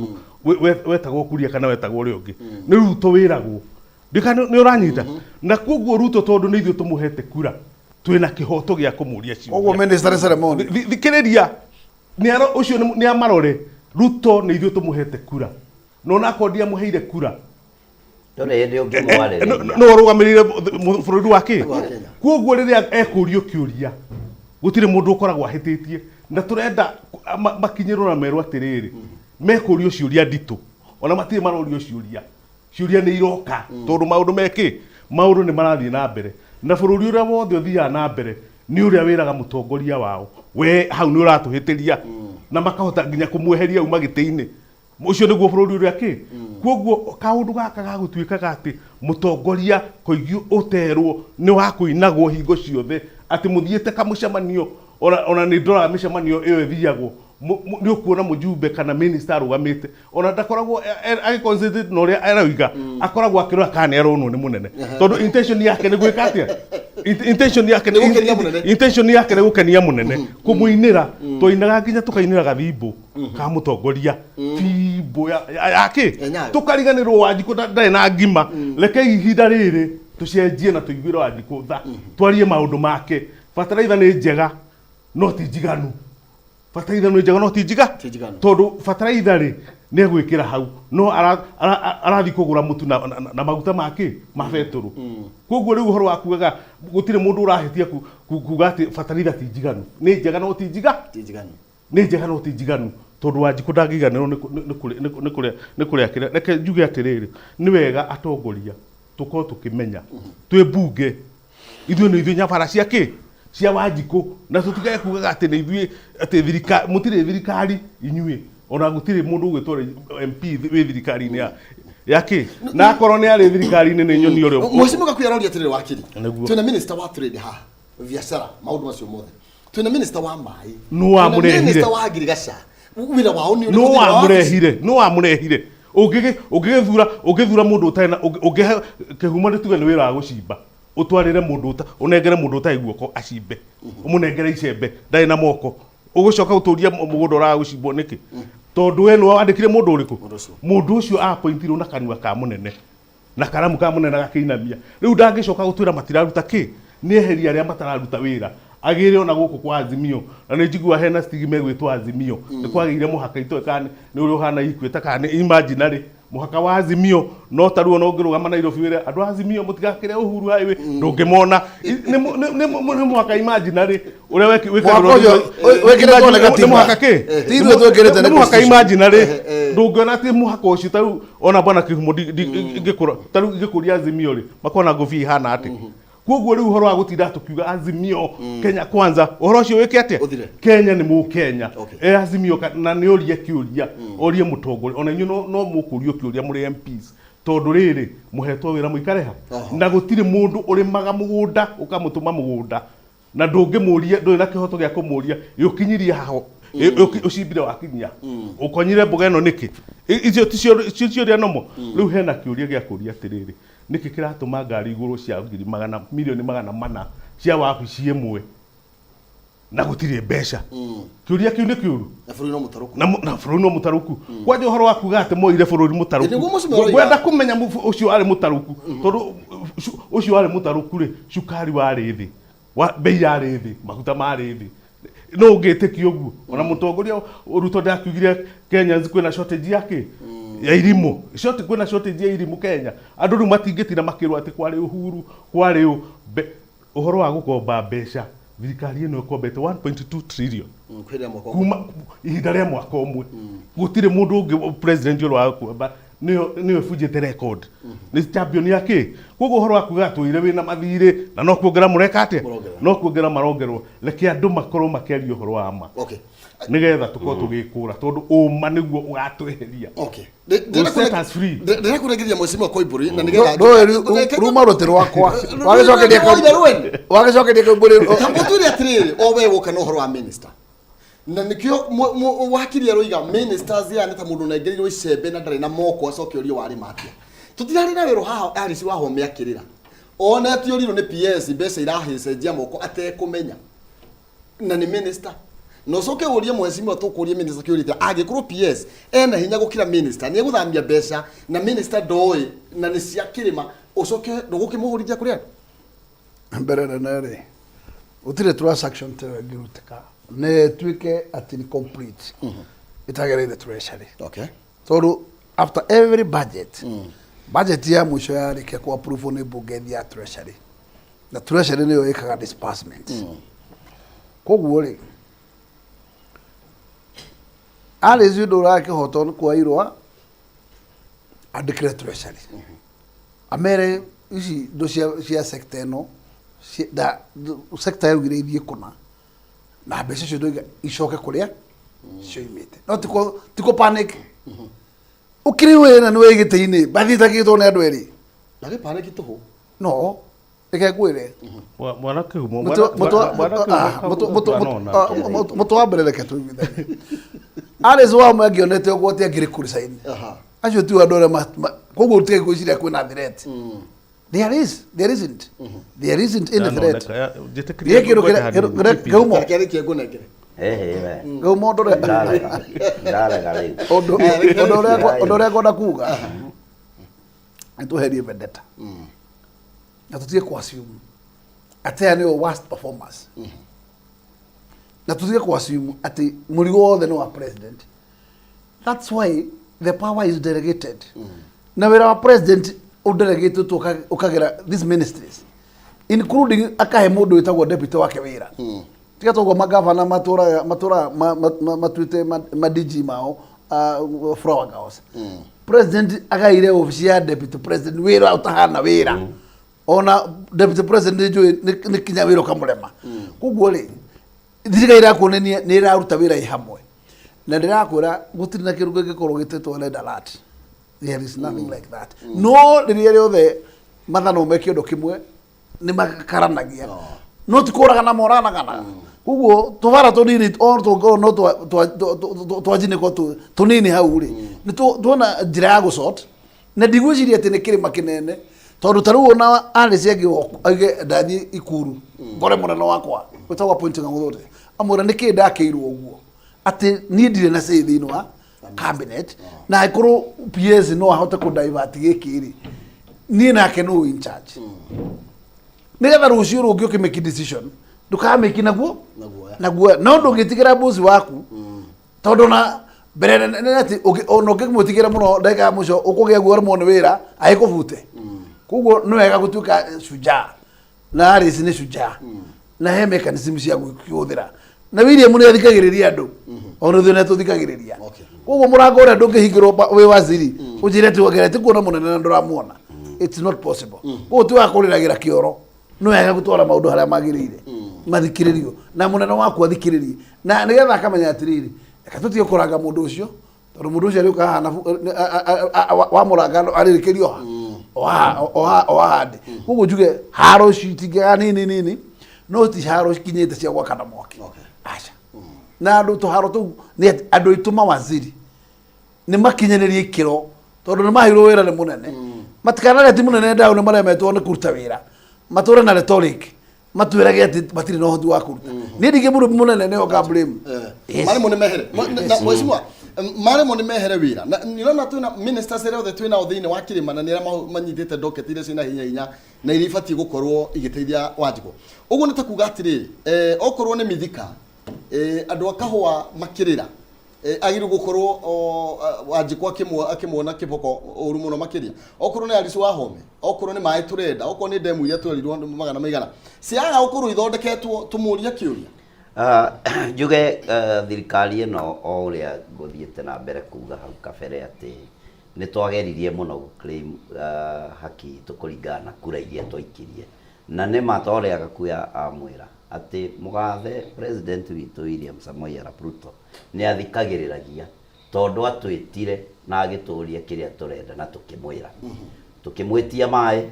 wetagwo Kuria kana wetagwo ũrĩa ũngĩ. Nĩ Ruto wĩragwo. Ndika nĩ ũranyita? Na koguo Ruto, tondũ nĩ ithuĩ tũmũhete kura. Twĩna kĩhoto gĩa kũmũria ciũria. Koguo minister nĩ ceremony. Thikĩrĩria, ũcio nĩ amarore. Ruto nĩ ithuĩ tũmũhete kura, na onakorwo ndiamũheire kura, Ndũrĩ hĩndĩ ũngĩmwarĩrĩria. No ũrũgamĩrĩire bũrũri wa kĩ. Koguo rĩrĩa ekũrio kĩũria, gũtirĩ mũndũ ũkoragwo ahĩtĩtie, na tũrenda makinyĩrwo na merwo atĩrĩrĩ, mekũrio ciũria nditũ. Ona matirĩ marorio ciũria, ciũria nĩ iroka, tondũ maũndũ mekĩ, maũndũ nĩ marathiĩ na mbere, na bũrũri ũrĩa wothe ũthiaga na mbere nĩ ũrĩa wĩraga mũtongoria wao, we hau nĩ ũratũhĩtĩria, na makahota nginya kũmweheria uma gĩtĩ-inĩ ũcio. Nĩguo bũrũri ũrĩa kĩ. Koguo kaũndũ gaka gagũtuĩkaga atĩ mũtongoria koigi ũterwo nĩ wa kũinagwo hingo ciothe atĩ mũthiĩte kamũcemanio. Ona nĩ ndoraga mĩcemanio ĩyo ĩthiagwo, nĩ ũkuona mũjumbe kana minister arũgamĩte, ona ndakoragwo agĩconcentrate na ũrĩa aroiga, akoragwo akĩrora kana nĩ aronwo nĩ mũnene, tondũ intention yake nĩ gwĩka atĩa? Intention yake Nĩ gũkenia mũnene. Intention yake nĩ gũkenia mũnene, kũmũinĩra. Twainaga nginya tũkainĩra gathimbo ka mũtongoria, bimbo ya kĩ, Ya Nyayo. Tũkariganĩrwo Wanjikũ ndarĩ na ngima. Reke ihinda rĩrĩ tũcenjie na tũiguĩre Wanjikũ tha, twarie maũndũ make. Bataraitha nĩ njega no ti njiganu. Bataraitha nĩ njega no ti njiga, njiganu. Tondũ bataraitha rĩ, nĩ egwĩkĩra hau, no arathiĩ kũgũra mũtu na maguta ma kĩ, ma betũrũ. Koguo rĩu ũhoro wa kugaga gũtirĩ mũndũ ũrahĩtia kuga atĩ bataraitha ti njiganu. Nĩ njega no ti njiga. Ti njiganu. Nĩ njega no ti njiganu, tondũ Wanjikũ ndangĩiganĩrwo nĩ nĩ kũrĩa kĩrĩa. Reke njuge atĩrĩrĩ, nĩ wega atongoria tũkorwo tũkĩmenya twĩ mbunge ithuĩ nĩ ithuĩ nyabara cia kĩ, cia Wanjikũ, na tũtigage kugaga atĩ nĩ ithuĩ, atĩ thirikari. Mũtirĩ thirikari inyuĩ, ona gũtirĩ mũndũ ũgwĩtwo MP wĩ thirikari-inĩ ya kĩ, na akorwo nĩ arĩ thirikari-inĩ nĩ nyoni ũrĩa. Mheshimiwa Gakuya aroria atĩrĩrĩ, wakiri. Nĩguo. Twĩna minister wa trade haha, biacara, maũndũ macio mothe. Twĩna minister wa maĩ. Nũ wamũrehire? Twĩna minister wa agriculture. Wĩra wao nĩ ũrĩkũ No thĩinĩ wa wabici? Wamũrehire, no wamũrehire. Ũngĩgĩthura mũndũ ũtarĩ na ũngĩhe kĩhumo, nĩ tuge nĩ wĩra wa gũcimba, ũtwarĩre mũndũ ũnengere mũndũ ũtarĩ guoko acimbe, ũmũnengere icembe ndarĩ na moko, ũgũcoka gũtũria mũgũnda ũraga gũcimbwo nĩkĩ? Tondũ we nĩwe wandĩkire mũndũ ũrĩkũ, mũndũ ũcio apointirwo na kanua ka mũnene na karamu ka mũnene gakĩinamia. Rĩu ndangĩcoka gũtwĩra matiraruta kĩ, nĩ eheria arĩa matararuta wĩra, agĩre ona gũkũ kwa Azimio. Na nĩ njiguaga hena stigi megwĩtwo Azimio, nĩ kwagĩire mũhaka, itoĩ kana nĩ ũrĩa ũhana Equator kana nĩ imaginary mũhaka wa Azimio. No ta rĩu ona ũngĩrũgama Nairobi wĩre andũ a Azimio mũtigakĩre Uhuru Highway, ndũngĩmona. Nĩ mũhaka imaginary ũrĩa Mũhaka ũcio wĩkĩrĩtwo nĩ nĩ gatiba. mũhaka kĩ? Ti ithuĩ twĩkĩrĩte, nĩ nĩ mũhaka constitution. imaginary. Ndũngĩona atĩ mũhaka ũcio ta rĩu ona bwana Kĩhumo ingĩkũra ta rĩu ingĩkũria Azimio rĩ, makona ngũbia ihana atĩ. Koguo rĩu ũhoro wa gũtinda tũkiuga Azimio, Kenya Kwanza, ũhoro ũcio wĩke atĩa? Ũthire. Kenya nĩ mũkenya e Azimio na nĩ orie kĩũria, orie mũtongoria. Ona inyuĩ no mũkũrio kĩũria mũrĩ MPs, tondũ rĩrĩ mũhetwo wĩra mũikare ha, na gũtirĩ mũndũ ũrĩmaga mũgũnda ũkamũtũma mũgũnda na ndũngĩmũria, ndũrĩ na kĩhoto gĩa kũmũria ĩ ũkinyirie haho, ũcimbire wakinyia, ũkonyire mboga ĩno nĩkĩ? Icio ti ciũria nomo. Rĩu hena kĩũria gĩa kũria atĩrĩrĩ, nĩkĩ kĩratũma ngari igũrũ cia ngiri magana milioni 400 cia wabici ĩmwe na gũtirĩ mbeca? Kĩũria kĩu nĩ kĩũru. Na bũrũri no mũtarũku. Na bũrũri no mũtarũku. Kwanja ũhoro wa kuga atĩ moire bũrũri mũtarũku, Nĩguo mũcimĩ ũroiga. Ngwenda kũmenya ũcio arĩ mũtarũku, tondũ ũcio arĩ mũtarũku rĩ, cukari warĩ thĩ, bei yarĩ thĩ, maguta marĩ thĩ. No ũngĩtĩkia ũguo? Ona mũtongoria Ruto ndakiugire Kenyans kwĩna shortage ya kĩ, ya irimũ. Kwĩna shortage ya irimũ Kenya. Andũ rĩu matingĩtinda makĩrwo atĩ kwarĩ Uhuru, kwarĩ ũ. Ũhoro wa gũkomba mbeca, thirikari ĩno ĩkombete 1.2 trillion Kwĩrĩa mwaka ũmwe. Kuma ihinda rĩa mwaka ũmwe. Gũtirĩ mũndũ ũngĩ president ũrĩa wa kuamba nĩyo ĩbunjĩte record, nĩ champion ya kĩ. Koguo ũhoro wa kuga atũire wĩna mathirĩ na no kuongerera mũreka atĩa, no kuongerera marongerwo. Reke andũ makorwo makĩaria ũhoro wa ma nĩgetha tũkorwo tũgĩkũra, tondũ ũma nĩguo ũgatweheria. Will set us free. Ndĩrakũnengeria Mheshimiwa Koimbũri na nĩgetha Ndũĩ ruma rũtĩ rwakwa wagĩcokeria wagĩcokeria Koimbũri. Ũtwĩre atĩrĩrĩ, o we woka na ũhoro wa minister, na nĩkĩo wakiri aroiga ministers aya nĩ ta mũndũ ũnengereirwo icembe na ndarĩ na moko, acoke ũrio warĩma atĩa. Tũtirarĩ na wĩrũ haha Alice Wahome akĩrĩra ona atiũrirwo nĩ PS mbeca irahĩcenjia moko atekũmenya na nĩ minister. Na ũcoke ũrie mheshimiwa, tũkũrie minister kĩũria, angĩkorwo PS ena hinya gũkĩra minister, nĩ egũthamia mbeca na minister ndoĩ na nĩ cia kĩrĩma, ũcoke ndũgũkĩmũhũrithia kũrĩ andũ? Mbere nene rĩ, Gũtirĩ transaction ta ĩyo ĩngĩrutĩka na ĩtuĩke atĩ nĩ complete ĩtagereire treasury. Tondũ after every budget, budget ya mũico yarĩkia kũ approve nĩ mbunge ĩthiaga treasury, na treasury nĩyo ĩkaga disbursement. Koguo rĩ, Alice ũndũ ũrakĩhotwo nĩ kuoya irũa andĩkĩre treasury, amere ici indo cia sector ĩno sector yaugire ithiĩ kũna na mbeca icio ndoiga icoke kũrĩa cioimĩte, no tiko panic ũkĩrĩ wĩra nĩ wĩ gĩtĩ-inĩ bathi itakĩtwo nĩ andũ erĩ. Na gĩpanic tũhũ. No reke ngwĩre. Mwana Kĩhumo. Mũtũ wa mbere, reke tũiguithanie. Alice wa mwe angĩonete ũgwati angĩrĩ kũricaini acio ti andũ arĩa koguo tige gwĩciria kwĩna threat. There isn't, there isn't any threat. Gĩkĩ kĩndũ kĩrĩa Gĩumo. Reke ngũnengere. Ehe, we. Gĩumo, ũndũ ũrĩa Ndarega. Ndarega rĩu. Ũndũ ũrĩa ngwenda kuga nĩ tweherie vendetta na tũtige kũ assume atĩ aya nĩo worst performers, na tũtige kũ assume atĩ mũrigo wothe nĩ wa president. That's why the power is delegated, na wĩra wa president ũdelegatĩtwo ũkagera these ministries, including akahe mũndũ wĩtagwo deputy wake wĩra. Tiga toguo magavana matũraga matuĩte ma DG mao flower girls. President agaire ofici ya deputy president wĩra ũtahana wĩra, ona deputy president nĩ njũĩ nĩ kinya wĩra ũkamũrema. Koguo rĩ, thirikari ĩrakuonania nĩ ĩraruta wĩra ĩ hamwe, na ndĩrakwĩra gũtirĩ na kĩndũ kĩngĩkorwo gĩtetwo red alert. There is nothing like that. No rĩrĩa rĩothe mathanwo meke ũndũ kĩmwe nĩ makaranagia, no ti kũragana moranagana. Koguo tũbara tũnini o tũngĩkorwo no twanjinĩkwo tũnini hau rĩ, nĩ tuona njĩra ya gũsort, na ndigwĩciria atĩ nĩ kĩrĩma kĩnene, tondũ ta rĩu ona Alice auge ndathiĩ Ikuru ngore mũnene wakwa wĩtagwo Appointing Authority, amwĩra nĩkĩ ndakĩirwo ũguo atĩ niĩ ndirĩ na say thĩinĩ wa cabinet, na angĩkorwo PS no ahote kũ divert gĩkĩ rĩ, niĩ nake no in charge, nĩgetha rũciũ rũngĩ ũkĩmake decision ndũkamĩki naguo naguo, no ndũngĩtigĩra boss waku, tondũ na mbere nene atĩ ona ũngĩmwĩtigĩra mũno, ndagĩka ya mũico ũkũgĩa guo ũremwo nĩ wĩra agĩkũbute. Koguo nĩ wega gũtuĩka shujaa, na Alice nĩ shujaa, na he mechanism cia gwĩkĩhũthĩra, na William nĩ athikagĩrĩria andũ, ona ithuĩ nĩ tũthikagĩrĩria. Koguo mũrango ũrĩa ndũngĩhingĩrwo wĩ waziri ũnjĩre atĩ wongerete kuona mũnene na ndũramuona, it's not possible. Koguo ti wa kũrĩragĩra kĩoro, nĩ wega gũtwara maũndũ harĩa magĩrĩire mathikĩrĩrio, na mũnene waku athikĩrĩrie, na nĩgetha akamenya atĩrĩrĩ, reke tũtige kũranga mũndũ ũcio, tondũ mũndũ ũcio arĩũka haha na wamũranga arĩrĩkĩrio ha o haha ndĩ. Koguo njuge haro ici itingĩaga nini nini, no ti haro cikinyĩte cia gwakana mwaki, aca. Na andũ tũharo tũu nĩ atĩ andũ aitũ mawaziri nĩ makinyanĩrie ikĩro, tondũ nĩ maheirwo wĩra nĩ mũnene, matikanare ti mũnene ndaũ nĩ maremetwo nĩ kũruta wĩra, matũre na rhetoric matwĩrage atĩ matirĩ na ũhoti wa kũruta. Niĩ ndingĩ mũndũ mũnene nĩo nga blame. Yes. Maremwo nĩ mehere. Na mheshimiwa, maremwo nĩ mehere wĩra, na nĩrona twĩna ministers arĩa othe twĩnao thĩinĩ wa kĩrĩma, na nĩ arĩa manyitĩte docket iria ciĩna hinya hinya na iria ibatiĩ gũkorwo igĩteithia Wanjikũ. Ũguo nĩ ta kuga atĩrĩrĩ, okorwo nĩ mithika, andũ a kahũa makĩrĩra, agĩrĩirwo gũkorwo Wanjikũ akĩmuona kĩboko ũru mũno makĩria, okorwo nĩ Alice Wahome, okorwo nĩ maĩ tũrenda, okorwo nĩ ndemu iria twerirwo magana maigana ciaga gũkorwo ithondeketwo, tũmũrie kĩũria. Njuge thirikari ĩno, o ũrĩa ngũthiĩte na mbere kuga hau kabere, atĩ nĩ twageririe mũno gũ claim haki itũ kũringana na kura iria twaikirie, na nĩ ma ta ũrĩa Gakuya amwĩra atĩ mũgathe president witũ William Samoei Arap Ruto nĩ athikagĩrĩragia, tondũ atwĩtire na agĩtũria kĩrĩa tũrenda, na tũkĩmwĩra, tũkĩmwĩtia maĩ,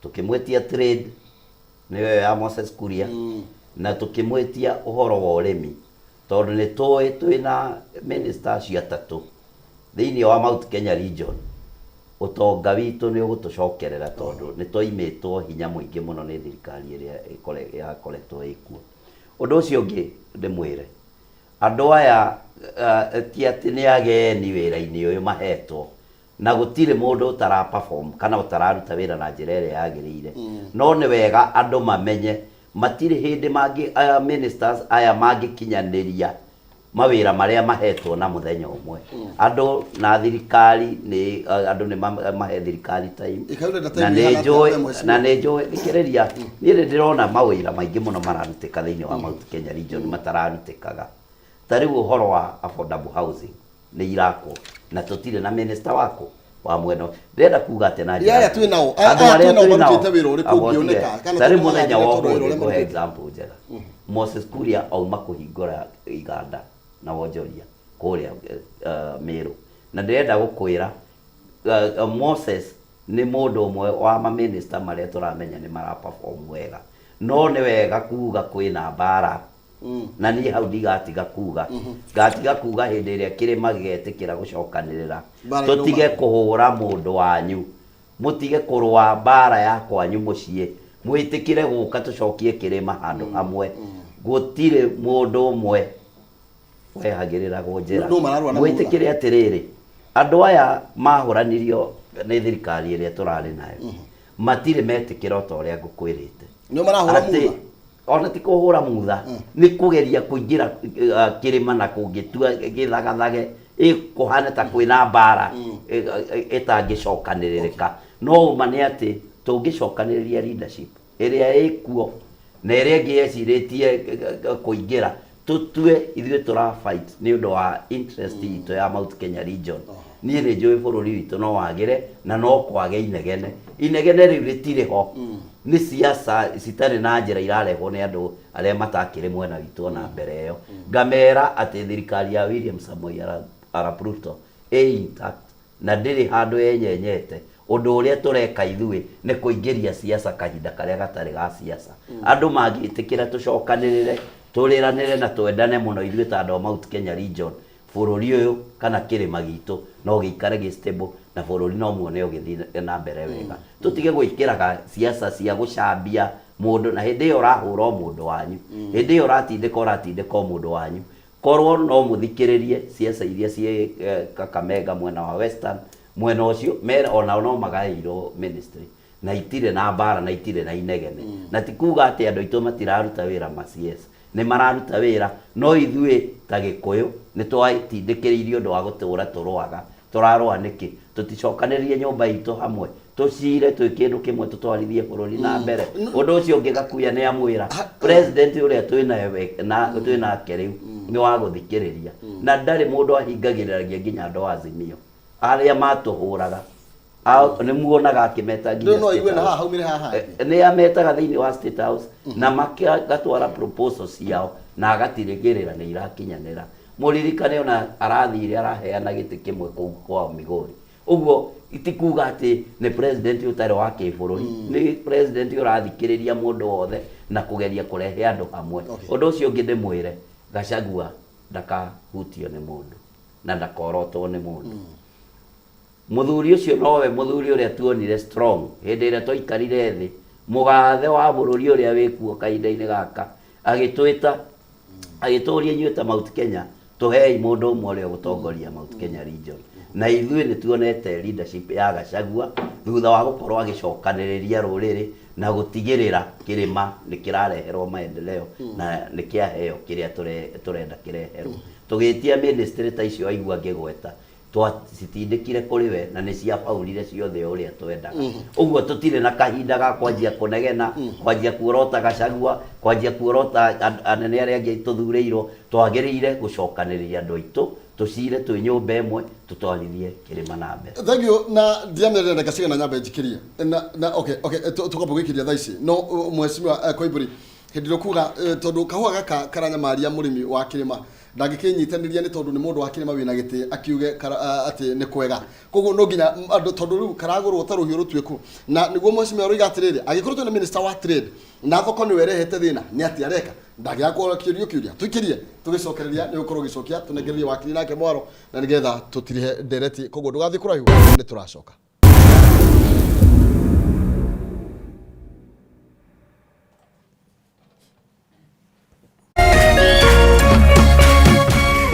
tũkĩmwĩtia trade nĩyo ya Moses Kuria, na tũkĩmwĩtia ũhoro wa ũrĩmi, tondũ nĩ tũĩ twĩna minister acio atatũ thĩinĩ wa Mount Kenya region, ũtonga witũ nĩ ũgũtũcokerera, tondũ nĩ twaimĩtwo hinya mũingĩ mũno nĩ thirikari ĩrĩa yakoretwo ĩkuo. Ũndũ ũcio ũngĩ ndĩmwĩre, andũ aya ti atĩ nĩ ageni wĩra-inĩ ũyũ mahetwo, na gũtirĩ mũndũ ũtara perform kana ũtararuta wĩra na njĩra ĩrĩa yagĩrĩire, no nĩ wega andũ mamenye. Matirĩ hĩndĩ mangĩ aya ministers aya mangĩkinyanĩria mawĩra marĩa mahetwo na mũthenya ũmwe. Andũ na thirikari nĩ andũ nĩ mahe thirikari time. Ĩkaurenda time Na nĩ ĩhana atĩa njũĩ we mheshimiwa? Na nĩ njũĩ, thikĩrĩria, niĩ nĩ ndĩrona mawĩra maingĩ mũno mararutĩka thĩinĩ wa Mount Kenya region matararutĩkaga. Ta rĩu ũhoro wa affordable housing nĩ irakwo na tũtirĩ na minister wako wa mwena ũyũ. Ndĩrenda kuga atĩ na njĩra Aya twĩ nao, aya andũ aya arĩa twĩ nao twĩ nao marutĩte wĩra ũrĩkũ abo ũngĩoneka? tige. Kana Ta rĩu tũtũmaga mũthenya wa tondũ wĩra ũmũthĩ ũrĩa ngũhe marutĩte. example njega. Moses Kuria auma kũhingũra iganda na wonjoria kũrĩa Meru. Na ndĩrenda gũkwĩra Moses nĩ mũndũ ũmwe wa maminista marĩa tũramenya nĩ mara perform wega. No nĩ wega kuga kwĩna mbara. Na niĩ hau ndigatiga kuga. Ngatiga kuga hĩndĩ ĩrĩa kĩrĩma gĩgetĩkĩra gũcokanĩrĩra. Mbara Tũtige irauma. Kũhũra mũndũ wanyu. Mũtige kũrũa mbara ya kwanyu mũciĩ. Mwĩtĩkĩre gũka tũcokie kĩrĩma handũ hamwe. Gũtirĩ mũndũ ũmwe wehagĩrĩragwo njĩra. Nũ mararũa na Mutha? Mwĩtĩkĩre atĩrĩrĩ, andũ aya mahũranirio nĩ thirikari ĩrĩa tũrarĩ nayo. Matirĩ metĩkĩra o ta ũrĩa ngũkwĩrĩte. Nĩo marahũra Atĩ- Mutha? Ona ti kũhũra mutha, nĩ kũgeria kũingĩra kĩrĩma na kũngĩtua gĩthagathage ĩkũhana ta kwĩna mbara ĩtangĩcokanĩrĩrĩka. No ũma nĩ atĩ tũngĩcokanĩrĩria leadership ĩrĩa ĩkuo na ĩrĩa ĩngĩ yecirĩtie kũingĩra, tũtue ithuĩ tũra fight nĩ ũndũ wa interest itũ ya Mount Kenya region. Niĩ nĩ njũĩ bũrũri witũ no wagĩre na no kwage inegene. Inegene rĩu rĩtirĩ ho. Nĩ siasa citarĩ na njĩra irarehwo nĩ andũ arĩa matakĩrĩ mwena witũ ona mbere ĩyo. Ngamera atĩ thirikari ya William Samoei Arap Ruto ĩ intact na ndĩrĩ handũ yenyenyete. Ũndũ ũrĩa tũreka ithuĩ nĩ kũingĩria siasa kahinda karĩa gatarĩ ga siasa. Andũ mangĩtĩkĩra tũcokanĩrĩre, tũrĩranĩre na twendane mũno ithuĩ ta andũ a Mount Kenya region, bũrũri ũyũ kana kĩrĩma gitũ no gĩikare gĩ stable na bũrũri no muone ũgĩthiĩ na mbere wega. Tũtige gwĩkĩraga siasa cia gũcambia mũndũ na hĩndĩ ĩyo ũrahũra o mũndũ wanyu. Hĩndĩ ĩyo ũratindĩka o mũndũ wanyu. Korwo no mũthikĩrĩrie siasa iria ciĩ Kakamega mwena wa Western, mwena ũcio onao no magaĩirwo ministry na itirĩ na mbara na itirĩ na inegene. Na ti kuga atĩ andũ aitũ matiraruta wĩra ma CS, nĩ mararuta wĩra, no ithuĩ ta Gĩkũyũ nĩ twatindĩkĩrĩirio ũndũ wa gũtũra tũrũaga. Tũrarũa nĩkĩ? Tũticokanĩrĩrie nyũmba itũ hamwe, tũcire twĩ kĩndũ kĩmwe, tũtwarithie bũrũri na mbere. Ũndũ ũcio ũngĩ Gakuya nĩ amwĩra president ũrĩa twĩ nake rĩu nĩ wa gũthikĩrĩria na ndarĩ mũndũ ahingagĩrĩragia nginya andũ a Azimio arĩa matũhũraga. Nĩ muonaga akĩmeta nginya Rĩu no aigue State na haha House. haumire haha. Nĩ ametaga thĩinĩ wa State House na magatwara proposal ciao na agatirĩgĩrĩra nĩ irakinyanĩra. Mũririkane ona arathire araheana gĩtĩ kĩmwe kũu kwao Migori. Ũguo ti kuga atĩ nĩ president ũtarĩ wa kĩbũrũri, nĩ president ũrathikĩrĩria mũndũ wothe na kũgeria kũrehe andũ hamwe. Ũndũ ũcio ũngĩ ndĩmwĩre, Gachagua ndakahutio nĩ mũndũ na ndakorotwo nĩ mũndũ. Mũthuri ũcio nowe mũthuri ũrĩa tuonire strong hĩndĩ ĩrĩa twaikarire thĩ, mũgathe wa bũrũri ũrĩa wĩkuo kahinda-inĩ gaka agĩtwĩta agĩtũria inyuĩ ta Mount Kenya tũhei mũndũ ũmwe ũrĩa ũgũtongoria Mount Kenya region. Na ithuĩ nĩ tuonete leadership ya Gachagua thutha wa gũkorwo agĩcokanĩrĩria rũrĩrĩ na gũtigĩrĩra kĩrĩma nĩ kĩrareherwo maendeleo na nĩ kĩaheo kĩrĩa tũrenda kĩreherwo. Tũgĩtia ministry ta icio aigua ngĩgweta, twacitindĩkire kũrĩ we na nĩ ciabaũrire ciothe o ũrĩa twendaga. Ũguo tũtirĩ na kahinda ga kwanjia kũnegena, kwanjia kuorota Gachagua, kwanjia kuorota anene arĩa angĩ tũthurĩirwo. Twagĩrĩire gũcokanĩrĩria andũ aitũ, tũcire twĩ nyũmba ĩmwe, tũtwarithie kĩrĩma na mbere. Thank you. Na ndiamĩrĩra ndagĩka cigana nyambe njikirie. Na okay, okay, tũkwamba gwĩkĩria thaa ici. No mheshimiwa Koimbũri, hĩndĩ ĩrĩa ũkuga tondũ kahũa gaka karanyamaria mũrĩmi wa kĩrĩma ndangĩkĩnyitanĩria nĩ tondũ nĩ mũndũ wa kĩrĩma wĩna gĩtĩ akiuge atĩ nĩ kwega. Koguo no nginya andũ tondũ rĩu karagũrwo ta rũhiũ rũtuĩku. Na nĩguo mheshimiwa aroiga atĩrĩrĩ, angĩkorwo twĩna minister wa trade na thoko nĩwe ĩrehete thĩna, nĩ atĩa areka? Ndangĩaga kũũria kĩũria. Tũikĩrie tũgĩcokereria nĩ ũgũkorwo ũgĩcokia, tũnengererie wakiri nake mwaro na nĩgetha tũtirihe ndereti. Koguo ndũgathiĩ kũraihu, nĩ tũracoka.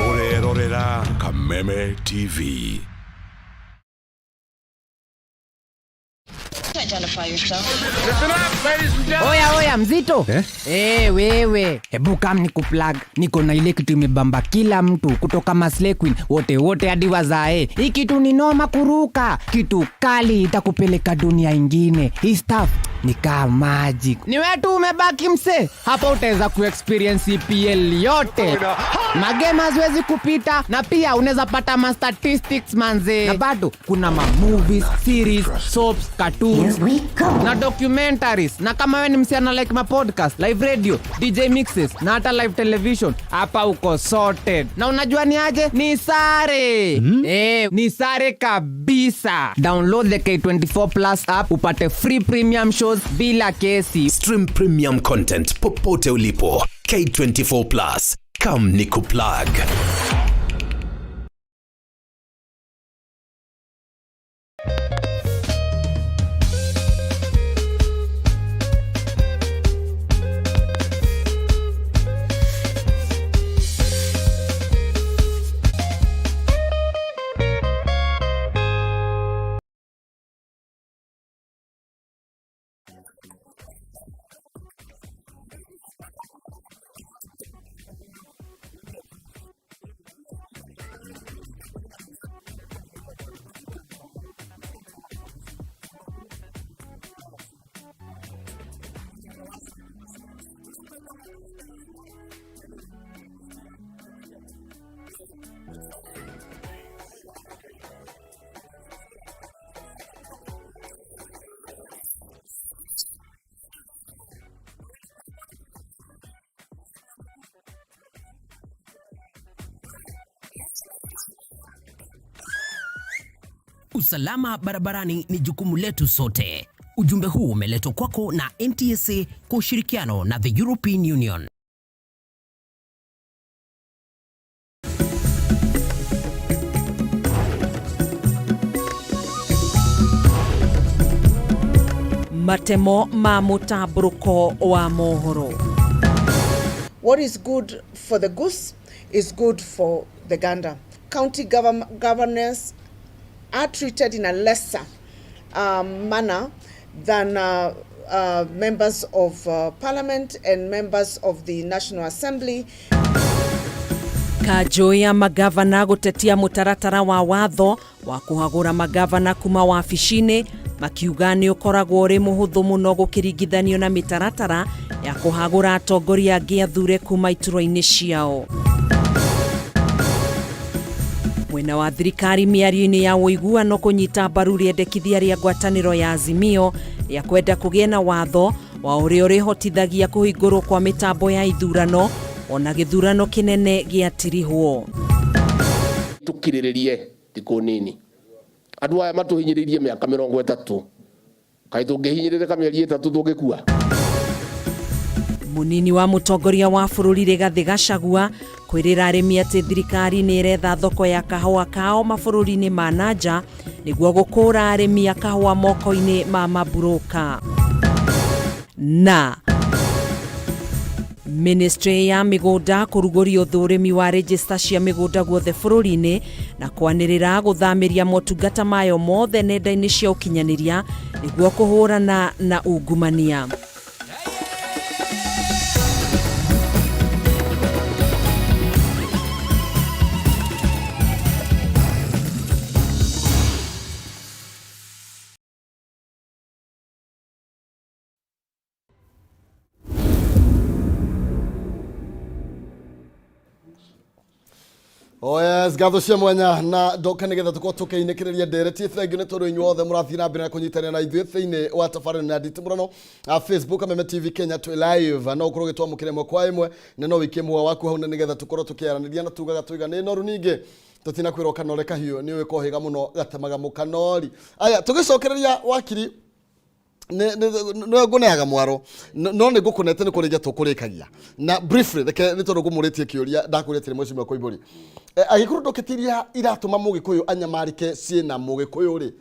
Ũrerorera Kameme TV. Oya oya mzito eh? Hey, wewe hebu kam ni kuplug niko na ile kitu imebamba kila mtu kutoka Maslay Queen wote wote hadi wazae. Hii kitu ni noma kuruka, kitu kali itakupeleka dunia ingine. Hii stuff ni kama magic. Ni wewe tu umebaki mse, hapa utaweza kuexperience EPL yote, magame haziwezi kupita, na pia unaweza pata ma statistics manze, na bado kuna ma movies, series, soaps, cartoons na documentaries. Na kama wewe ni msichana like ma podcast, live radio, DJ mixes na hata live television, hapa uko sorted. Na unajua ni aje? Ni sare ni sare kabisa. Download the K24 Plus app upate free premium shows bila kesi. Stream premium content popote ulipo. K24 Plus. Come nikuplug. Usalama barabarani ni jukumu letu sote. Ujumbe huu umeletwa kwako na NTSA kwa ushirikiano na the European Union. Matemo ma mũtambũrũko wa mohoro. What is good for the goose is good for the gander. County governors are treated in a lesser manner than members of parliament and members of the National Assembly. Kanjũ ya magavana gũtetia mũtaratara wa watho wa kũhagũra magavana kuma wabici-inĩ makiuga nĩ ũkoragwo ũrĩ mũhũthũ mũno gũkĩringithanio na mĩtaratara ya kũhagũra atongoria angĩ athure kuma iturwa-inĩ ciao. Mwena wa thirikari mĩario-inĩ ya ũiguano kũnyita mbaru rĩendekithia rĩa ngwatanĩro ya Azimio rĩa kwenda kũgĩe na watho wa ũrĩa ũrĩhotithagia kũhingũrwo kwa mĩtambo ya ithurano ona gĩthurano kĩnene gĩatirihwo. Tukirĩrĩrie thikũ nini andũ aya matũhinyĩrĩirie mĩaka 30 kaĩ tũngĩhinyĩrĩrĩka mĩeri 3 tũngĩkua. Munini wa mũtongoria wa bũrũri Rigathĩ Gachagua kwĩrĩra arĩmi atĩ thirikari nĩ ĩretha thoko ya kahũa kao mabũrũri-inĩ ma nanja nĩguo gũkũra arĩmi a kahũa moko-inĩ ma maburũka. Na Ministry ya mĩgũnda kũrugũria ũthũrimi wa register cia mĩgũnda guothe bũrũri-inĩ na kwanĩrĩra gũthamĩria motungata mayo mothe nenda-inĩ cia ũkinyanĩria nĩguo kũhũrana na ungumania. Oh yes, ngatho cia mwanya na ndoka nigetha tukorwo tukiinĩkĩrĩria ndereti. Thengiũ nĩ tondũ inyuothe mũrathiĩ na mbere na kũnyitanĩra na ithuĩ thĩinĩ wa tabarĩra na nditimũrano Facebook Kameme TV Kenya twĩ live, no ũkorwo ũgĩtwamũkĩra ĩmwe kwa ĩmwe na no wĩikie muoyo waku hau na nĩgetha tũkorwo tũkĩaranĩria na tugaga tũiga nĩ noru ningĩ tũtinakwĩrwo kanore kahiũ nĩ ũĩ kohiga mũno gatemaga mũkanori. Aya, tũgĩcokereria wakiri nä ngåneaga mwaro no nä ngå kå nete nä kå rä gia tå kå rä kagia na briefly reke nä tondå ngå må rä tie kä å ria ndakå rä atä mwecimia Koimbũri agä korwo ndoketi iria iratå ma må gä kå yå anyamarä ke ciä må gä kå yå rä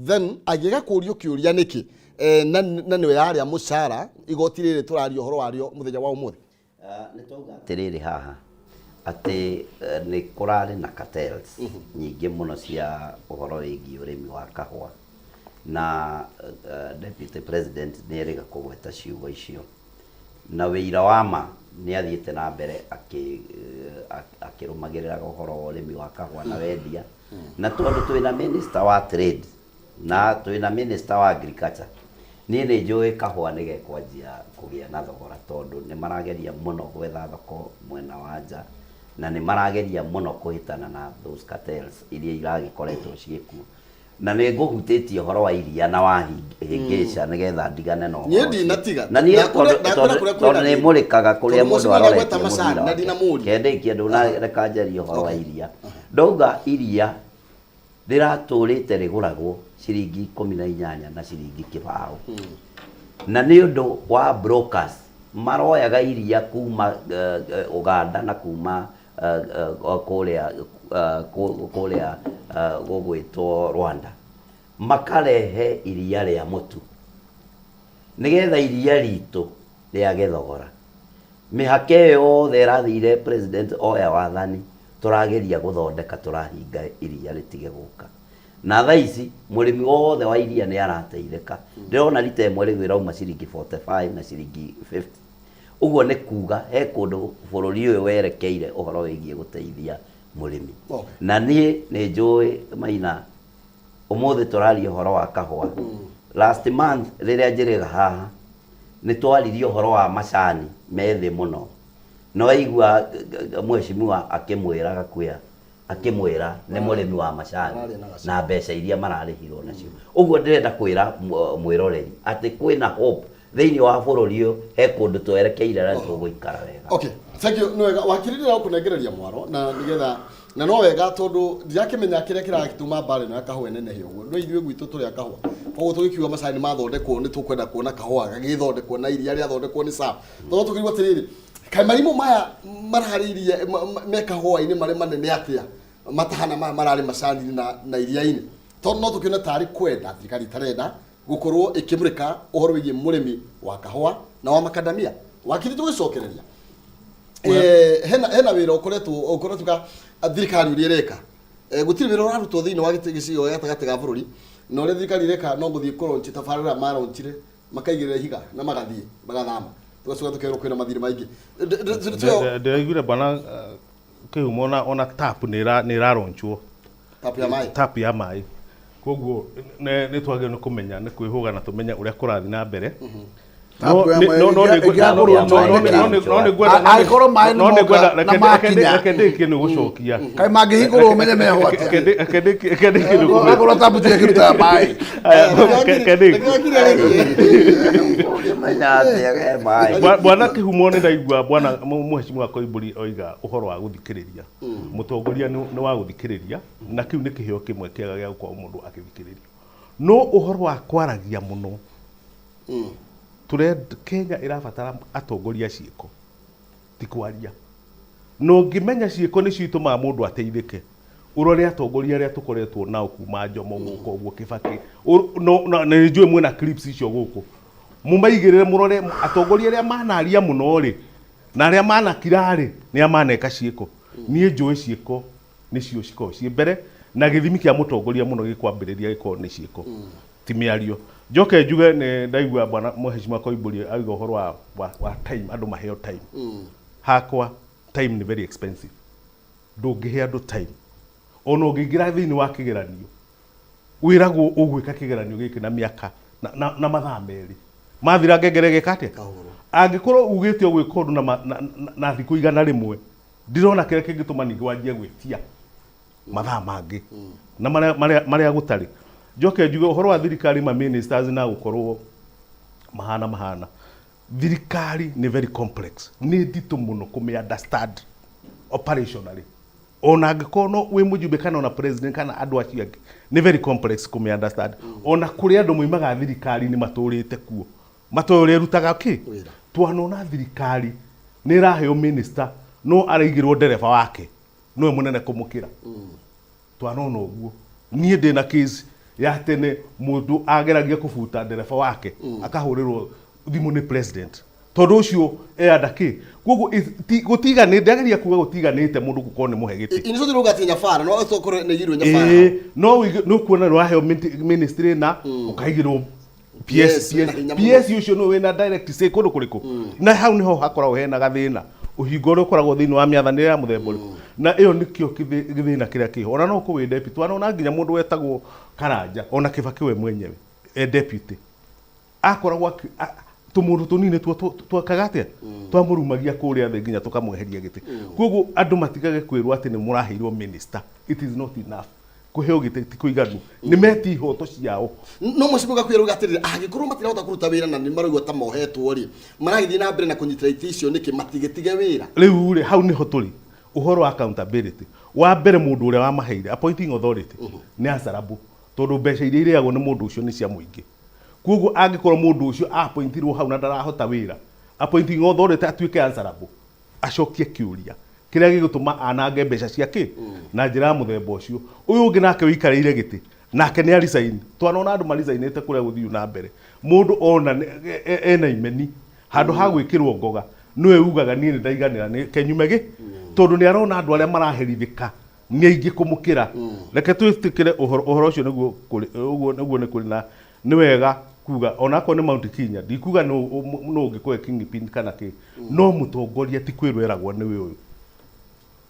then agä ga kå rio kä å ria nä kä na nä we yarä a må cara igoti rä rä tå raria å horo wario må thenya wa å må thä. Nä twauga atä haha atä nä kå rarä na cartels nyingä må no cia å horo wä giä å rä mi wa kahũa Na deputy president nĩ erĩga kũgweta ciugo icio. Na wĩira wa ma nĩ athiĩte na mbere akĩrũmagĩrĩraga ũhoro wa ũrĩmi wa kahũa na wendia. Na tondũ twĩna minister wa trade na twĩna minister wa agriculture, niĩ nĩ njũĩ kahũa nĩ gekwanjia kũgĩa na thogora tondũ nĩ marageria mũno gwetha thoko mwena wa nja na nĩ marageria mũno kũhĩtana na those cartels iria iragĩkoretwo ciĩkuo. Na nĩ ngũhutĩtie ũhoro wa iria na wahĩngĩca nĩgetha ndigane na ũhoro Niĩ ũcio. ndinatiga. Na niĩ Ndakwĩra- tondũ ndakwĩra kũrĩa tondũ kwĩna nĩ thĩna. mũrĩkaga kũrĩa Tondũ mũndũ mũcimani agweta aroretie macani, mũbira na ndinamũria. wake. Kendĩkie ndũnareka njarie ũhoro wa iria. Ndauga iria rĩratũrĩte rĩgũragwo ciringi 18 na ciringi 20. Na nĩ ũndũ wa brokers maroyaga iria kuma Uganda na kuma kũrĩa gũgwĩtwo Rwanda, makarehe iria rĩa mũtu nĩgetha iria ritũ rĩage thogora. Mĩhaka ĩyo yothe ĩrathire president oya wathani, tũrageria gũthondeka, tũrahinga iria rĩtige gũka. Na thaa ici mũrĩmi wothe wa iria nĩ arateithĩka. Ndĩrona rita ĩmwe rĩu ĩrauma ciringi 45 na ciringi 50. Ũguo nĩ kuga he kũndũ bũrũri ũyũ werekeire ũhoro wĩgiĩ gũteithia mũrĩmi. Na niĩ nĩ njũĩ Maina, ũmũthĩ tũraria ũhoro wa kahũa. Last month rĩrĩa njĩrĩga haha, nĩ twaririe ũhoro wa macani me thĩ mũno. Na waigua mheshimiwa akĩmwĩra Gakuya, akĩmwĩra nĩ mũrĩmi wa macani Mararia na gacĩra. na mbeca iria mararĩhirwo nacio. Ũguo ndĩrenda kwĩra mwĩroreri atĩ kwĩna hope thĩinĩ wa bũrũri ũyũ, he kũndũ twerekeire na tũgũikara wega. Okay, thank you. Nĩ wega wakiri, ndĩrenda gũkũnengereria mwaro na nĩgetha na no wega tondũ ndirakĩmenya kĩrĩa kĩragĩtũma mbara ĩno ya kahũa ĩnenehe ũguo. No ithuĩ gwitũ tũrĩ a kahũa, koguo tũgĩkiuga macani mathondekwo nĩ tũkwenda kuona kahũa gagĩthondekwo na iria rĩathondekwo nĩ sawa, tondũ tũkĩigua atĩrĩrĩ, kaĩ marimũ maya mararĩirie me kahũa-inĩ marĩ manene atĩa matahana maya mararĩ macani-inĩ na iria-inĩ, tondũ no tũkĩone tarĩ kwenda thirikari itarenda gũkorwo ĩkĩmũrĩka ũhoro wĩgiĩ mũrĩmi wa kahũa na wa makadamia. Wakiri, tũgĩcokereria, hena wĩra ũkoretwo ka thirikari ũrĩa ĩreka. Gũtirĩ wĩra ũrarutwo thĩinĩ wa gĩcigo gĩa gatagatĩ ga bũrũri, na ũrĩa thirikari ĩreka no gũthiĩ kũronchi tabarĩra maronchire, makaigĩrĩra ihiga na magathiĩ magathama, tũgacoka tũkerwo kwĩna mathirĩ maingĩ. Ndĩraiguire bwana Kĩhumo ona tap nĩ ĩraronchwo. Tap ya maĩ. Tap ya maĩ. Koguo nĩ twagĩrĩirwo nĩ kũmenya nĩ kwĩhũga na tũmenye ũrĩa kũrathiĩ na mbere. Tap ya maĩ ĩngĩagũrwo Angĩkorwo maĩ nĩ moka na makinya. Reke ndĩkie nĩ gũcokia. Kaĩ mangĩhingũrwo ũmenye meho atĩa? Reke ndĩkie nĩ Akorwo tabu tiakĩrutaga maĩ. Aya, reke ndĩkie. Ũngĩmenya atĩa he maĩ? Bwana Kĩhumo, nĩ ndaigua bwana mheshimiwa Koimbũri oiga ũhoro wa gũthikĩrĩria. Mũtongoria nĩ wa gũthikĩrĩria, na kĩu nĩ kĩheo kĩmwe kĩega gĩa gũkorwo mũndũ agĩthikĩrĩrio. No ũhoro wa kwaragia mũno, Kenya ĩrabatara atongoria ciĩko, ti kwaria. Na ũngĩmenya ciĩko nĩcio itũmaga mũndũ ateithĩke, ũrore atongoria arĩa tũkoretwo nao kuma Jomo gũka ũguo Kibaki. No, na nĩ njũĩ mwĩna clips icio gũkũ, mũmaigĩrĩre mũrore atongoria arĩa manaria mũno rĩ na arĩa manakira rĩ, nĩ a maneka ciĩko. Niĩ njũĩ ciĩko nĩcio cikoragwo ciĩ mbere, na gĩthimi kĩa mũtongoria mũno gĩkwambĩrĩria gĩkorwo nĩ ciĩko, ti mĩario. Njoke njuge nĩ ndaigua bwana mheshimiwa Koimbũri auga ũhoro wa time, andũ maheo time. Hakwa time nĩ very expensive. Ndũngĩhe andũ time. Ona ũngĩingĩra thĩinĩ wa kĩgeranio, wĩragwo ũgwĩka kĩgeranio gĩkĩ na mĩaka na mathaa 2 mathira, ngengere gĩka atĩa? Angĩkorwo ugĩte ũgwĩka ũndũ na thikũ 100, ndĩrona kĩrĩa kĩngĩtũma ningĩ wanjie gwĩtia mathaa mangĩ na marĩa gũtarĩ. Njoke njuge ũhoro wa thirikari, ma ministers na gũkorwo mahana thirikari nĩ very complex, nĩ nditũ mũno kũmĩ understand operationally. Ona angĩkorwo no wĩ mũjumbe kana ona president kana andũ acio angĩ, nĩ very complex kũmĩ understand. Ona kũrĩ andũ moimaga thirikari-inĩ matũrĩte kuo matoĩ ũrĩa ĩrutaga kĩ. Twanona thirikari nĩ ĩraheo minister no araigĩrwo ndereba wake nĩwe mũnene kũmũkĩra. Twanona ũguo. Niĩ ndĩna case ya tene, mũndũ ageragia kũbuta ndereba wake, akahũrĩrwo thimũ nĩ president. Tondũ ũcio eanda kĩ? Koguo gũtiganĩte, ndageria kuga gũtiganĩte mũndũ gũkorwo nĩ mũhe gĩtĩ. Inĩ cothe rauga atĩ nyabara no tokorwo nĩ igirwo nyabara. Ĩĩ, no nĩ ũkuona nĩ waheo ministry na ũkaigĩrwo PS. PS, wĩna hinya mũno. PS ũcio nĩwe wĩna direct say kũndũ kũrĩkũ, na hau nĩho hakoragwo hena gathĩna, ũhingo ũrĩa ũkoragwo thĩinĩ wa mĩathanĩre ya mũthemba ũrĩkũ, na ĩyo nĩkĩo gĩthĩna kĩrĩa kĩho. Ona no ũkorwo wĩ deputy, wanona nginya mũndũ wetagwo Karanja, ona Kĩbakĩ we mwenyewe e deputy akoragwo tũmũndũ tũnini tuo twekaga atĩa, twamũrumagia kũrĩa thĩ nginya tũkamweheria gĩtĩ. Koguo andũ matigage kwĩrwo atĩ nĩ mũraheirwo minister, it is not enough. Kũheo gĩtĩ ti kũiganu, nĩ meti ihoto ciao. No mũcibi gakuya rauga atĩrĩrĩ, angĩkorwo matirahota kũruta wĩra na nĩ maraigua ta mohetwo rĩ, maragĩthiĩ na mbere na kũnyitĩra itĩ icio nĩkĩ, matigĩtige wĩra? Rĩu rĩ, hau nĩho tũrĩ ũhoro wa accountability. Wa mbere, mũndũ ũrĩa wamaheire, appointing authority, nĩ answerable, tondũ mbeca iria irĩagwo nĩ mũndũ ũcio nĩ cia mũingĩ. Koguo angĩkorwo mũndũ ũcio appointirwo hau na ndarahota wĩra, appointing authority atuĩke answerable, acokie kĩũria kĩrĩa gĩgũtũma anange mbeca cia kĩ na njĩra ya mũthemba ũcio. Ũyũ ũngĩ nake ũikarĩire gĩtĩ nake nĩ aresign. Twanona andũ marisainĩte kũrĩa gũthiu na mbere, mũndũ ona ena imeni handũ ha gwĩkĩrwo ngoga, nĩwe ugaga niĩ nĩ ndaiganĩra, nĩ kenyume gĩ, tondũ nĩ arona andũ arĩa maraherithĩka nĩ aingĩ kũmũkĩra. Reke twĩtĩkĩre ũhoro ũcio nĩguo kũrĩ ũguo, nĩguo nĩ kũrĩ na nĩ wega kuga onakorwo nĩ Mount Kenya, ndikuga nũ ũngĩkũhe kingpin kana kĩ, no mũtongoria ti kwĩrwo eragwo nĩwe ũyũ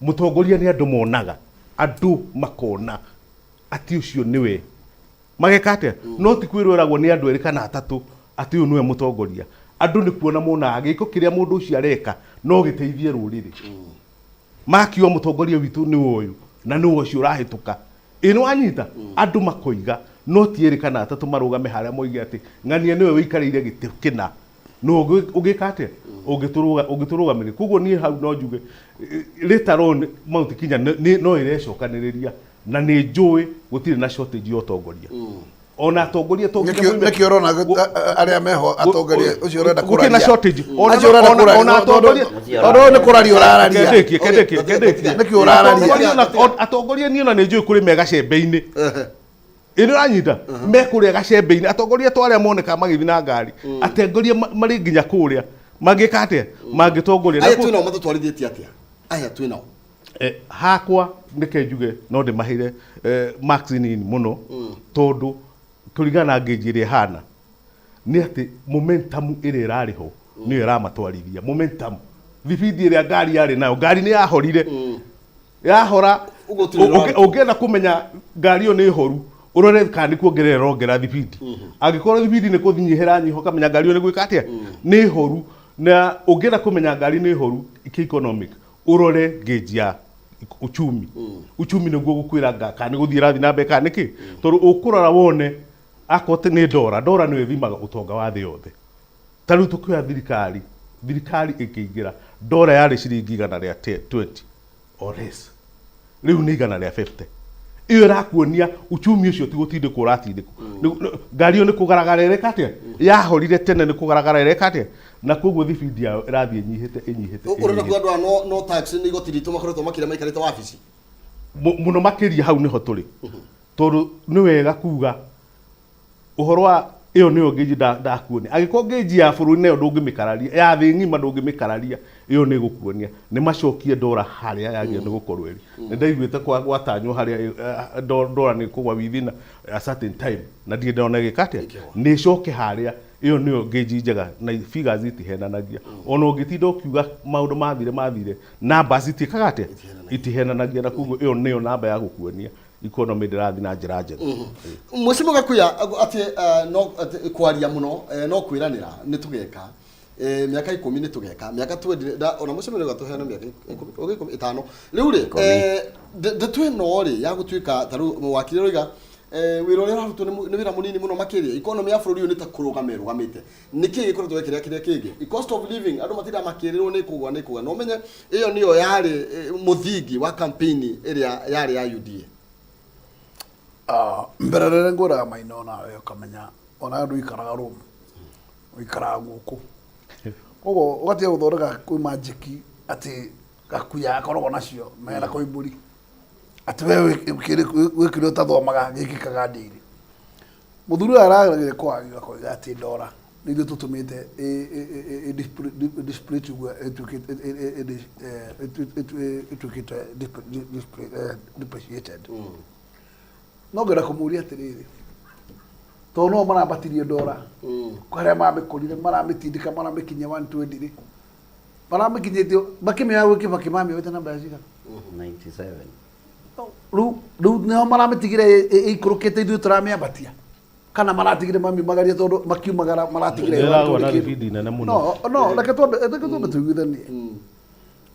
mũtongoria. Nĩ andũ monaga, andũ makona atĩ ũcio nĩwe, mageka atĩa, no ti kwĩrwo eragwo nĩ andũ erĩ kana atatũ atĩ ũyũ nĩwe mũtongoria. Andũ nĩ kuona monaga gĩko kĩrĩa mũndũ ũcio areka no gĩteithie rũrĩrĩ, makiuga mũtongoria witũ nĩ ũyũ na nĩ ũcio ũrahĩtũka. Ĩ nĩ wanyita, andũ makoiga, no ti erĩ kana atatũ marũgame harĩa moige atĩ ng'ania nĩwe ũikarĩire gĩtĩ kĩna, no ũngĩka atĩa, ũngĩtũrũgamĩrĩra. Koguo niĩ hau no njuge later on Mount Kenya no ĩrecokanĩrĩria, na nĩ njũĩ gũtirĩ na shortage ya ũtongoria, ona atongoria to nginya Nĩkĩo ũrona arĩa meho atongoria ũcio ũrenda gũtirĩ na kũraria. shortage. Acio ũrenda Ona kũraria. atongoria Tondũ ũyũ nĩ kũraria ũrararia. Kendĩkie, kendĩkie, kendĩkie. Nĩkĩo ũrararia. Atongoria niĩ ona nĩ njũĩ kũrĩ me gacembe-inĩ. Ĩ nĩ ũranyita, me kũrĩa gacembe-inĩ, atongoria to arĩa moneka magĩthiĩ na ngari, atongoria marĩ nginya kũrĩa mangĩka atĩa, mangĩtongoria. Aya twĩnao matũtwarithĩtie atĩa, aya twĩnao? Hakwa nĩke njuge no ndĩmaheire marks nini mũno, tondũ kũringana na ngĩnji ĩrĩa ĩhana nĩ atĩ momentum ĩrĩa ĩrarĩ ho nĩyo ĩramatwarithia. Momentum, thibindi ĩrĩa ngari yarĩ nayo, ngari nĩ yahorire, yahora. Ũguo tũrĩ Ũngĩenda kũmenya ngari ĩyo nĩ horu, ũrore kana nĩ kuongerera ĩrongera thibindi. Angĩkorwo thibindi nĩ kũnyihĩra nyiha, ũkamenya ngari ĩyo nĩ gwĩka atĩa, nĩ horu. Na ũngĩenda kũmenya ngari nĩ horu economic, ũrore gauge ya uchumi. Uchumi nĩguo gũkwĩra kana nĩ gũthiĩ ĩrathiĩ na mbere kana nĩkĩ, tondũ ũkũrora wone akorwo nĩ ndora, ndora nĩyo ĩthimaga ũtonga wa thĩ yothe. Ta rĩu tũkĩoya thirikari ĩkĩingĩra, ndora yarĩ ciringi 120 or less, rĩu nĩ 150. Ĩyo ĩrakuonia uchumi ũcio ti gũtindĩkwo ũratindĩkwo. Ngari ĩyo nĩ kũgaragara ĩreka atĩa, yahorire tene, nĩ kũgaragara ĩreka atĩa, na koguo thibindi yayo ĩrathiĩ ĩnyihĩte, ĩnyihĩte, Ũrenda ĩnyihĩte. kuga andũ aya no tax nĩ igoti ritũ makoretwo makĩria maikarĩte wabici? Mũno makĩria hau nĩho tũrĩ, tondũ nĩ wega kuga ũhoro wa ĩyo nĩyo ngĩnji ndakuonia. Angĩkorwo ngĩnji ya bũrũri nayo ndũngĩmĩkararia, ya thĩ ng'ima ndũngĩmĩkararia, ĩyo nĩ ĩgũkuonia nĩ macokie ndora harĩa yagĩrĩire nĩ gũkorwo ĩrĩ. Nĩ ndaiguĩte gwatanywo harĩa ndora nĩ kũgwa within a certain time, na ndirĩ ndona ĩgĩka atĩa, nĩ ĩcoke harĩa. Ĩyo nĩyo ngĩnji njega na figures itihenanagia. Ona ũngĩtinda ũkiuga maũndũ mathire, numbers itiĩkaga atĩa, itihenanagia, na koguo ĩyo nĩyo namba ya gũkuonia economy ndĩrathiĩ na njĩra njega. Mũciĩ Gakuya atĩ no atĩ kwaria mũno, no kwĩranĩra nĩ tũgeka mĩaka 10, nĩ tũgeka mĩaka 20 ona mũciĩ nĩ tũheana mĩaka 10, ũgĩ 15 rĩu rĩ. 10. Ndeto ĩno rĩ ya gũtuĩka ta rĩu wakiri roiga wĩra ũrĩa ũrarutwo nĩ wĩra mũnini mũno makĩria. Economy ya bũrũri ũyũ nĩ ta kũrũgama ĩrũgamĩte. Nĩkĩ gĩkoretwo gĩkĩrĩa kĩrĩa kĩngĩ? Cost of living, andũ matindaga makĩrĩrwo nĩ kũgwa, nĩ kũgwa, na ũmenye ĩyo nĩyo yarĩ mũthingi wa campaign ĩrĩa yarĩ ya UDA. Ah, mbere rĩrĩa ngwĩraga maina, onawe ũkamenya ona andũ ikaraga room, ũikaraga gũkũ koguo ũgatiga gũthondeka kwĩ magic atĩ Gakuya akoragwo nacio mena Koimbũri, atĩ we wĩkĩrĩ ũtathomaga gĩkĩkaga ndĩrĩ. Mũthuri ũyũ arageragia kwaria akoiga atĩ ndora Nĩ ithuĩ tũtũmĩte display ũguo ĩtuĩkĩte depreciated. No ngenda kũmũria atĩrĩrĩ, tondũ no marambatirie ndora harĩa mamĩkorire, maramĩtindĩka, maramĩkinyia 120 rĩ, maramĩkinyĩtie makĩmĩoya gwĩ Kibaki, mamĩoete na mbeca cigana? 97. Rĩu nĩho maramĩtigire ĩikũrũkĩte, ithuĩ tũramĩambatia, kana maratigire mamiumagaria tondũ makiumagara maratigire Nĩ ĩragwa na 120 thibindi nene mũno. No reke twambe tũiguithanie.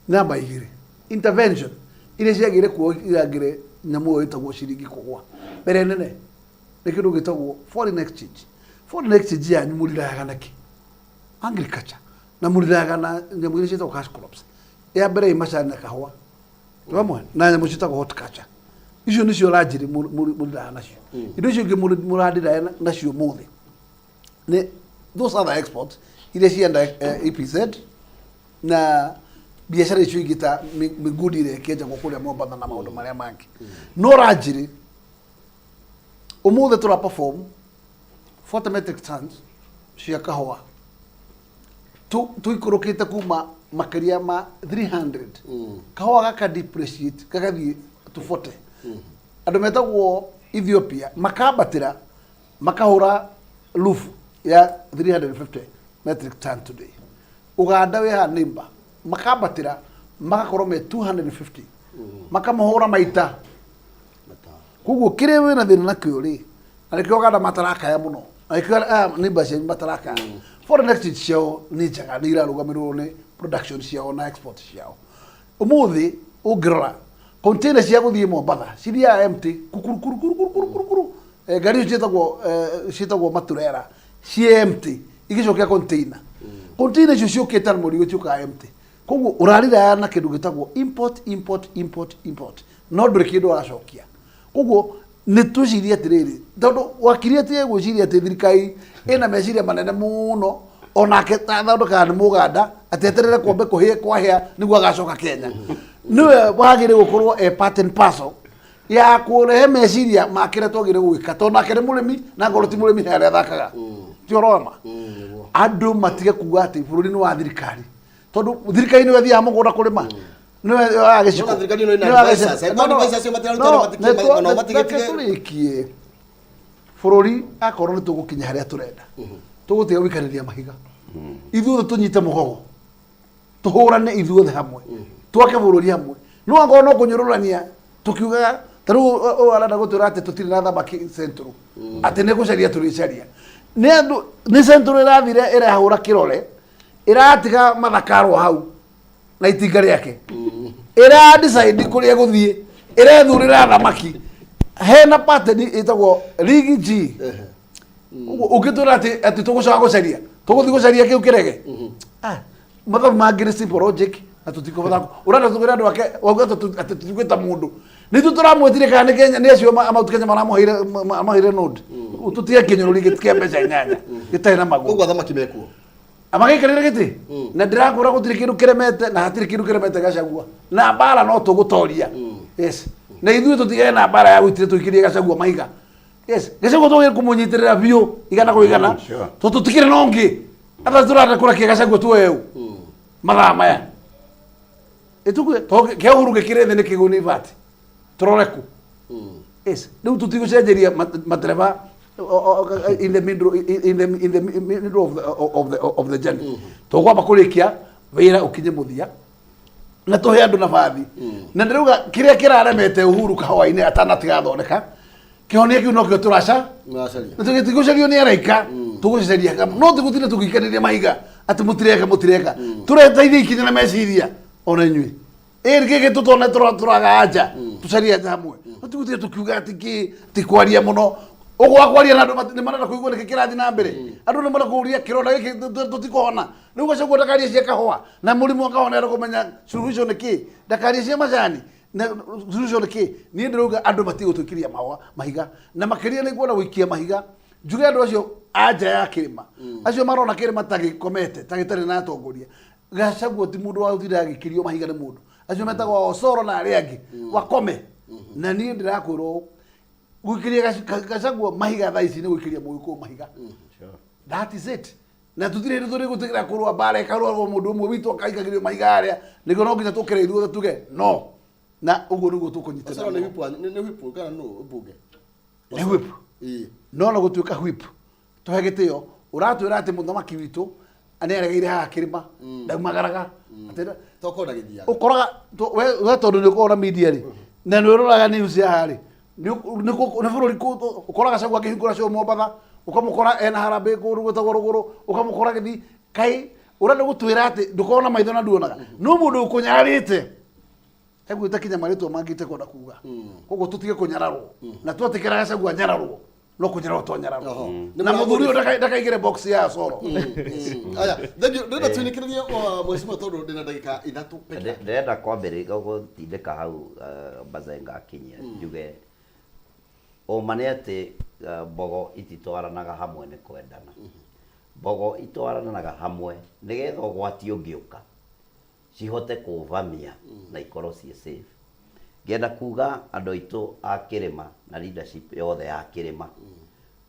Namba 2, intervention iria ciagĩire kuo irangĩre nyamũ ĩyo ĩtagwo ciringi kũgwa mbere nene nĩ kĩndũ gĩtagwo foreign exchange. Foreign exchange yanyu mũrirayaga nakĩ? Agriculture, na mũrirayaga na nyamũ iria ciĩtagwo cash crops. Ya mbere ĩ macani na kahũa hamwe na nyamũ ciĩtagwo horticulture. Icio nĩcio ranjĩrĩ mũriraga nacio. Indo icio ingĩ mũrandiraya nacio mũthĩ nĩ those other exports iria cienda EPZ na biacara icio ingĩ ta mĩgũndi ĩrĩa ĩkĩenjagwo kũrĩa Mombatha na maũndũ marĩa mangĩ. No ranjĩrĩ ũmũthĩ tũra perform 40 metric tons cia kahũa, tũikũrũkĩte kuma makĩria ma 300. Kahũa gaka depreciate gagathiĩ to 40. Andũ metagwo Ethiopia makambatĩra makahũra lufu ya 350 metric ton today. Uganda wĩ haha neighbor makambatĩra magakorwo me 250, makamũhũra maita. Koguo kĩrĩa wĩna thĩna nakĩo rĩ, na nĩkĩo Uganda matarakaya mũno, na nĩkĩo aya neighbor cianyu matarakaya, foreign exchange ciao nĩ njega, nĩ irarũgamĩrĩrwo nĩ production ciao na export ciao. Ũmũthĩ ũngĩrora container cia gũthiĩ Mombatha cithiaga empty kukurukurukurukurukuru. Ngari icio ciĩtagwo maturera ciĩ empty igĩcokia container icio ciũkĩte na mũrigo, ciũkaga empty. Koguo ũrariraya na kĩndũ gĩtagwo import, import, import, import, no ndũrĩ kĩndũ ũracokia. Koguo nĩ twĩcirie atĩrĩrĩ, tondũ wakiri atige gwĩciria atĩ thirikari ĩna meciria manene mũno, onake thondekaga nĩ mũganda atĩ eterere kwambe kũhĩe kwahĩa nĩguo agacoka Kenya. Nĩwe wagĩrĩire gũkorwo e part and parcel ya kũrehe meciria ma kĩrĩa twagĩrĩire gwĩka, tondũ nake nĩ mũrĩmi, na ngorwo ti mũrĩmi he harĩa athakaga. Ti ũhoro wa ma? Andũ matige kuga atĩ bũrũri nĩ wa thirikari, tondũ thirikari nĩyo ĩthiaga mũgũnda kũrĩma, nĩyo yoyaga gĩciko. No, na thirikari ĩno ĩna Nĩyo yoyaga advisors. gĩciko. Angĩkorwo advisors acio matiraruta No, wĩra, nao reke matigĩtige- tũrĩkie bũrũri. Akorwo nĩ tũgũkinya harĩa tũrenda, tũgũtiga gũikarĩria mahiga, ithuothe tũnyite mũgogo, tũhũrane ithuothe hamwe, twake bũrũri hamwe. No angorwo no kũnyũrũrania tũkiugaga ta rĩu ũyũ arenda gũtwĩra atĩ tũtirĩ na thamaki Central, atĩ nĩ gũcaria tũrĩcaria nĩ andũ nĩ Central ĩrathire ĩrahũra kĩrore, ĩratiga mathakarwo hau na itinga rĩake, ĩra decide kũrĩa ĩgũthiĩ, ĩrethurĩra thamaki hena pattern ĩtagwo ligi G. Ũguo ũngĩtwĩra atĩ tũgũcoka gũcaria, tũgũthiĩ gũcaria kĩu kĩrege. Ah, mathabu mangĩ nĩ simple logic na tũtikũhota ũrenda tũkwĩra andũ ake wauga atĩ tũtigwĩta mũndũ nĩ ithuĩ tũramwĩtire kana nĩ Kenya nĩ acio a Mount Kenya maramũheire nod. Tũtige kĩnyũrũri gĩa mbeca 8 gĩtarĩ na magũrũ. Koguo athamaki mekuo. Amagĩikarĩra gĩtĩ na ndĩrakwĩra gũtirĩ kĩndũ kĩremete na hatirĩ kĩndũ kĩremete Gachagua na mbara no tũgũtoria. Yes, na ithuĩ tũtigane na mbara ya gũitire tũikĩrie Gachagua mahiga. Yes, Gachagua tũgĩ kũmũnyitĩrĩra biũ igana kwa igana, tondũ tũtikĩrĩ na ũngĩ ata tũrenda kũrekia Gachagua tuoe ũ mathaa maya ĩtukue tondũ kĩa Uhuru gĩkĩrĩ thĩ nĩ kĩgũ nĩ ibati tũrore kũ. Yes, rĩu tũtigũcenjeria matereba in the middle of the journey. Tũkwamba kũrĩkia wĩra ũkinye mũthia na tũhe andũ nabathi. Na ndĩrauga kĩrĩa kĩraremete Uhuru kahũa-inĩ atanatiga thondeka kĩhonia kĩu nokĩo tũraca. Muracaria. Tũtigũcario nĩ araika, tũgũcaria no tũgũtinda tũgĩikanĩria mahiga atĩ mũtireka mũtireka. Tũreteithie ikinya na meciria ona inyuĩ ĩĩ gĩkĩ tũtone tũraga anja tũcarie anja hamwe. No tigũtinda tũkiuga atĩ kĩ ti kwaria mũno ũguo wa kwaria na andũ nĩ marenda kũigua nĩkĩ kĩrathiĩ na mbere. Andũ nĩ marenda kũũria kĩronda gĩkĩ tũtikũhona. Rĩu Gachagua ndakarie cia kahũa na mũrimũ wa kahũa, nĩarenda kũmenya solution nĩ kĩ. Ndakarie cia macani na solution nĩ kĩ. Niĩ ndĩrauga andũ matige gũtũikĩria mahũa mahiga, na makĩria nĩ nguona gũikia mahiga njuge andũ acio a nja ya kĩrĩma, acio marona kĩrĩma ta gĩkomete ta gĩtarĩ na atongoria. Gachagua ti mũndũ wa gũtinda agĩkĩrio mahiga nĩ mũndũ. Acio metagwo Osoro na arĩa angĩ wakome. Na niĩ ndĩrakwĩra ũũ, gũikĩria Gachagua mahiga thaa ici nĩ gũikĩria Mũgĩkũyũ mahiga. That is it. Na tũtirĩ hĩndĩ tũrĩ gũtigĩra kũrũa mbara ĩkarũarwo mũndũ ũmwe witũ akaikagĩrio mahiga harĩa nĩguo no nginya tũkĩre ithuothe tuge no na ũguo nĩguo tũkũnyitana Osoro nĩ whip wanyu- nĩ whip kana nũ mbunge Nĩ whip. No na gũtuĩka whip tũhe gĩtĩo ũratwĩra atĩ mũthamaki witũ nĩ aregeire haha kĩrĩma ndaumagaraga Atĩ- Tokorwo ndagĩthiaga. Ũkoraga we tondũ nĩ ũkoragwo na media rĩ na nĩ ũroraga news ya haha rĩ nĩ bũrũri ũkoraga Gachagua akĩhingũra show Mombatha, ũkamũkora ena harambĩ kũndũ gwĩtagwo rũgũrũ, ũkamũkora agĩthiĩ kaĩ ũrenda gũtwĩra atĩ ndũkoragwo na maitho na nduonaga no mũndũ ũkũnyararĩte egwĩta kinya marĩtwa mangĩ itekwenda kuga. Koguo tũtige kũnyararwo na twetĩkĩra Gachagua anyararwo no kũnyararwo twanyararwo na mũthuri ũyũ ndakaigĩre box ya Osoro. Aya, thank you. Ndĩrenda tũinĩkĩrĩrie mheshimiwa tondũ ndĩna ndagĩka 3 peke. Ndĩrenda kwambĩrĩria gũtindĩka hau Bazenga akinyie njuge ũma nĩ atĩ mbogo ititwaranaga hamwe nĩ kwendana. Mbogo itwaranaga hamwe nĩgetha ũgwati ũngĩũka cihote kũũvamia na ikorwo ciĩ safe. Ngenda kuga andũ aitũ a kĩrĩma na leadership yothe ya kĩrĩma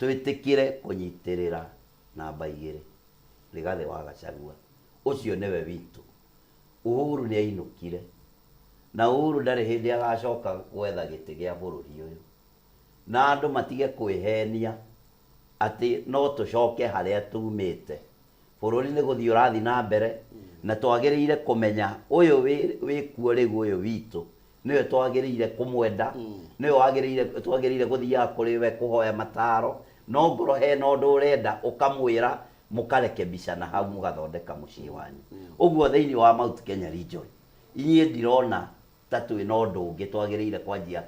twĩtĩkĩre kũnyitĩrĩra namba 2 Rigathĩ wa Gachagua. Ũcio nĩwe witũ. Uhuru nĩ ainũkire na Uhuru ndarĩ hĩndĩ agacoka gwetha gĩtĩ gĩa bũrũri ũyũ. Na andũ matige kwĩhenia atĩ no tũcoke harĩa tumĩte. Bũrũri nĩ gũthiĩ ũrathiĩ na mbere na twagĩrĩire kũmenya ũyũ wĩkuo rĩu ũyũ witũ nĩwe twagĩrĩire kũmwenda, nĩwe twagĩrĩire gũthiaga kũrĩ we kũhoya mataro, no ngorwo hena ũndũ ũrenda ũkamwĩra mũkarekebicana hau mũgathondeka mũciĩ wanyu. Ũguo thĩinĩ wa Mount Kenya region inyuĩ ndirona ta twĩna ũndũ ũngĩ twagĩrĩire kwanjia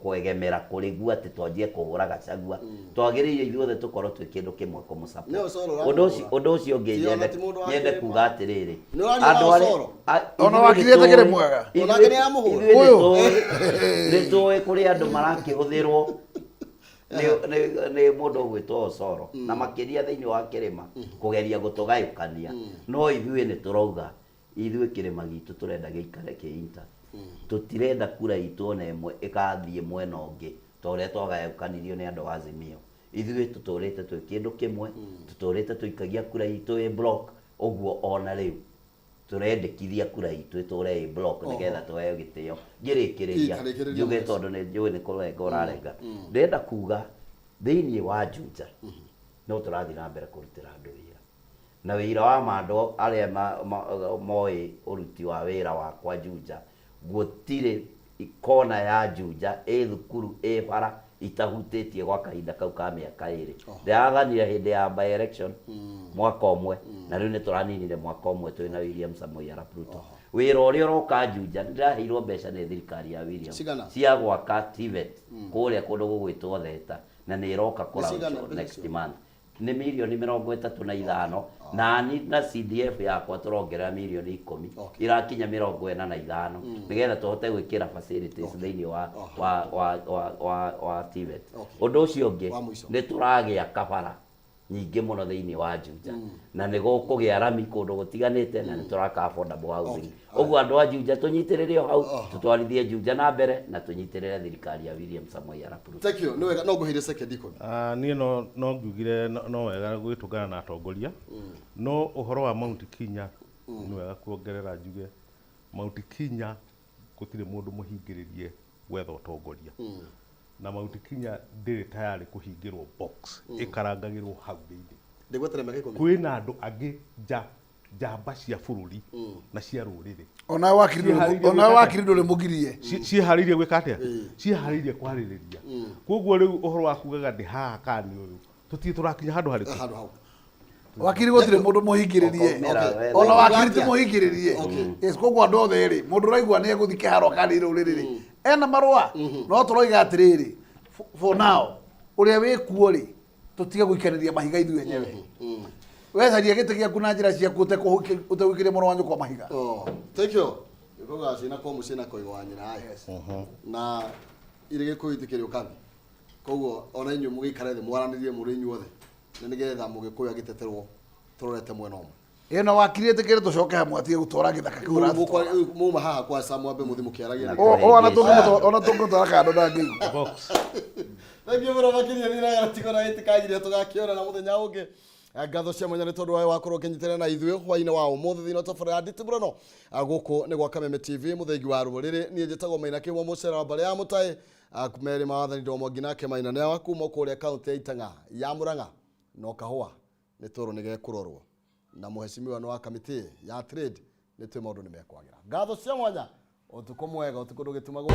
kwegemera kũrĩ guo atĩ twanjie kũhũra Gachagua. Twagĩrĩire ithuothe tũkorwo twĩ kĩndũ kĩmwe kũmũsupport. Nĩ Osoro ũramũhũra. Ũndũ ũcio ũngĩ Ti ona ti mũndũ wa nyende kĩrĩma. kuga atĩrĩrĩ, Nĩ ũraria na andũ arĩa Osoro? Ona ithuĩ wakiri nĩ etĩkĩre tũĩ- mwega. Onake nĩ aramũhũra. ithuĩ Ũyũ. nĩ tũĩ kũrĩ andũ marakĩhũthĩrwo nĩ mũndũ ũgwĩtwo Osoro na makĩria thĩinĩ wa kĩrĩma kũgeria gũtũgayũkania, no ithuĩ nĩ tũrauga ithuĩ kĩrĩma gitũ tũrenda gĩikare kĩ intact. Tũtirenda kura itũ ona ĩmwe ĩgathiĩ mwena ũngĩ ta ũrĩa twagayũkanirio nĩ andũ a Azimio. Ithuĩ tũtũrĩte twĩ kĩndũ kĩmwe, tũtũrĩte tũikagia kura itũ ĩ block, ũguo ona rĩu tũrendekithia kura itũ ĩtũre ĩ block nĩgetha tũheo gĩtĩo. Ngĩrĩkĩrĩria, Ĩ, tarĩkĩrĩria njuge Moses. tondũ nĩ njũĩ nĩ kũrenga ũrarenga. Ndĩrenda kuga thĩinĩ wa Juja no tũrathiĩ na mbere kũrutĩra andũ wĩra. Na wĩra wa ma andũ arĩa moĩ ũruti wa wĩra wakwa Juja, gũtirĩ kona ya Juja ĩ thukuru ĩ bara itahutĩtie gwa kahinda kau ka mĩaka 2. Ndĩrathanire hĩndĩ ya by election mwaka ũmwe na rĩu nĩ tũraninire mwaka ũmwe twĩna William Samoei Arap Ruto. Wĩra ũrĩa ũroka Juja nĩndĩraheirwo mbeca nĩ thirikari ya William Cigana? cia gwaka TVET kũrĩa kũndũ gũgwĩtwo Theta na nĩ ĩroka Nĩ cigana kũlaunchwo mbeca next icio? month. Nĩ mirioni 35 na ni na CDF yakwa tũrongerera mirioni 10 irakinya 45 nĩgetha tũhote gwĩkĩra facilities thĩinĩ wa TVET. Ũndũ ũcio ũngĩ Wa mũico. nĩ tũragĩa kabara nyingĩ mũno thĩinĩ wa Juja na nĩ gũkũgĩa rami kũndũ gũtiganĩte na nĩ tũraka affordable housing. Ũguo andũ a Juja tũnyitĩrĩre o hau, tũtwarithie Juja na mbere na tũnyitĩrĩre thirikari ya William Samoei Arap Ruto. Thank you. Nĩ wega no ngũheire second 10. Niĩ no ngiugire no wega gwĩtũngana na atongoria no ũhoro wa Mount Kenya nĩ wega kuongerera njuge Mount Kenya gũtirĩ mũndũ mũhingĩrĩrie gwetha ũtongoria na Mount Kenya ndĩrĩ tayarĩ kũhingĩrwo box ĩkarangagĩrwo hau thĩinĩ. Ndĩgweterera mĩaka 10. Kwĩna andũ angĩ njamba cia bũrũri na cia rũrĩrĩ. Ona wakiri Ciĩharĩirie ona gwĩka atĩa? wakiri ndũrĩ mũgirie. Ciĩharĩirie gwĩka atĩa? Ciĩharĩirie kwarĩrĩria. Koguo rĩu ũhoro wa kugaga ndĩ haha kana nĩ ũyũ tũtirĩ tũrakinya handũ harĩkũ? Handũ hau. Wakiri gũtirĩ mũndũ mũhingĩrĩrie. Ona wakiri ti mũhingĩrĩrie. Yes, koguo andũ othe rĩ, mũndũ ũraigua nĩ egũthiĩ kĩharo kana nĩ rũrĩrĩ rĩ, ena marũa. No tũroiga atĩrĩrĩ, for now, ũrĩa wĩkuo rĩ, tũtige gũikanĩria mahiga ithuĩ enyewe. Wecaria gĩtĩ gĩaku na njĩra ciaku ũtegũikĩria mũrũ wa nyũkwa mahiga. Thank you. Gĩkũyũ gacina kwa mũciĩ na koigo wa nyina. Na irĩ Gĩkũyũ itikĩrĩ ũkabi. Koguo ona inyuĩ mũgĩikare thĩ mwaranĩrie mũrĩ inyuothe na nĩgetha mũgĩkũyũ agĩteterwo tũrorete mwena ũmwe. Ĩno wakiri ĩtĩkĩre tũcoke hamwe atige gũtwara gĩthaka kĩu ũratwara. Muma haha kwa Sam mwambe mũthiĩ mũkĩaragia. Ona tũngĩmũtwara kando ndangĩigua. Thank you mũno makĩria nĩ nagara tigo na gĩtikagiria tũgakĩona na mũthenya ũngĩ. Ngatho cia mwanya nĩ tondũ wawe wakorwo ũkĩnyitanĩra na ithuĩ hwainĩ wa ũmũthĩ thĩinĩ wa tabarĩra ya Nditiburano. Gũkũ nĩ gwa Kameme TV, mũthengi wa rũrĩrĩ. Niĩ njĩtagwo Maina Kĩhumo, mũcera wa mbarĩ ya Mũtaĩ. Merĩ ma wathani ndo mwangi nake Maina nĩ wa kuma kũrĩa kaũntĩ ya Itang'a ya Murang'a, no kahũa nĩ tũrũ nĩ gekũrorwo na mũhecimiwa nĩ wa kamĩtĩ ya trade nĩ twĩ maũndũ nĩ mekwagĩra. Ngatho cia mwanya, ũtukũ mwega, ũtukũ ndũgĩtumagwo.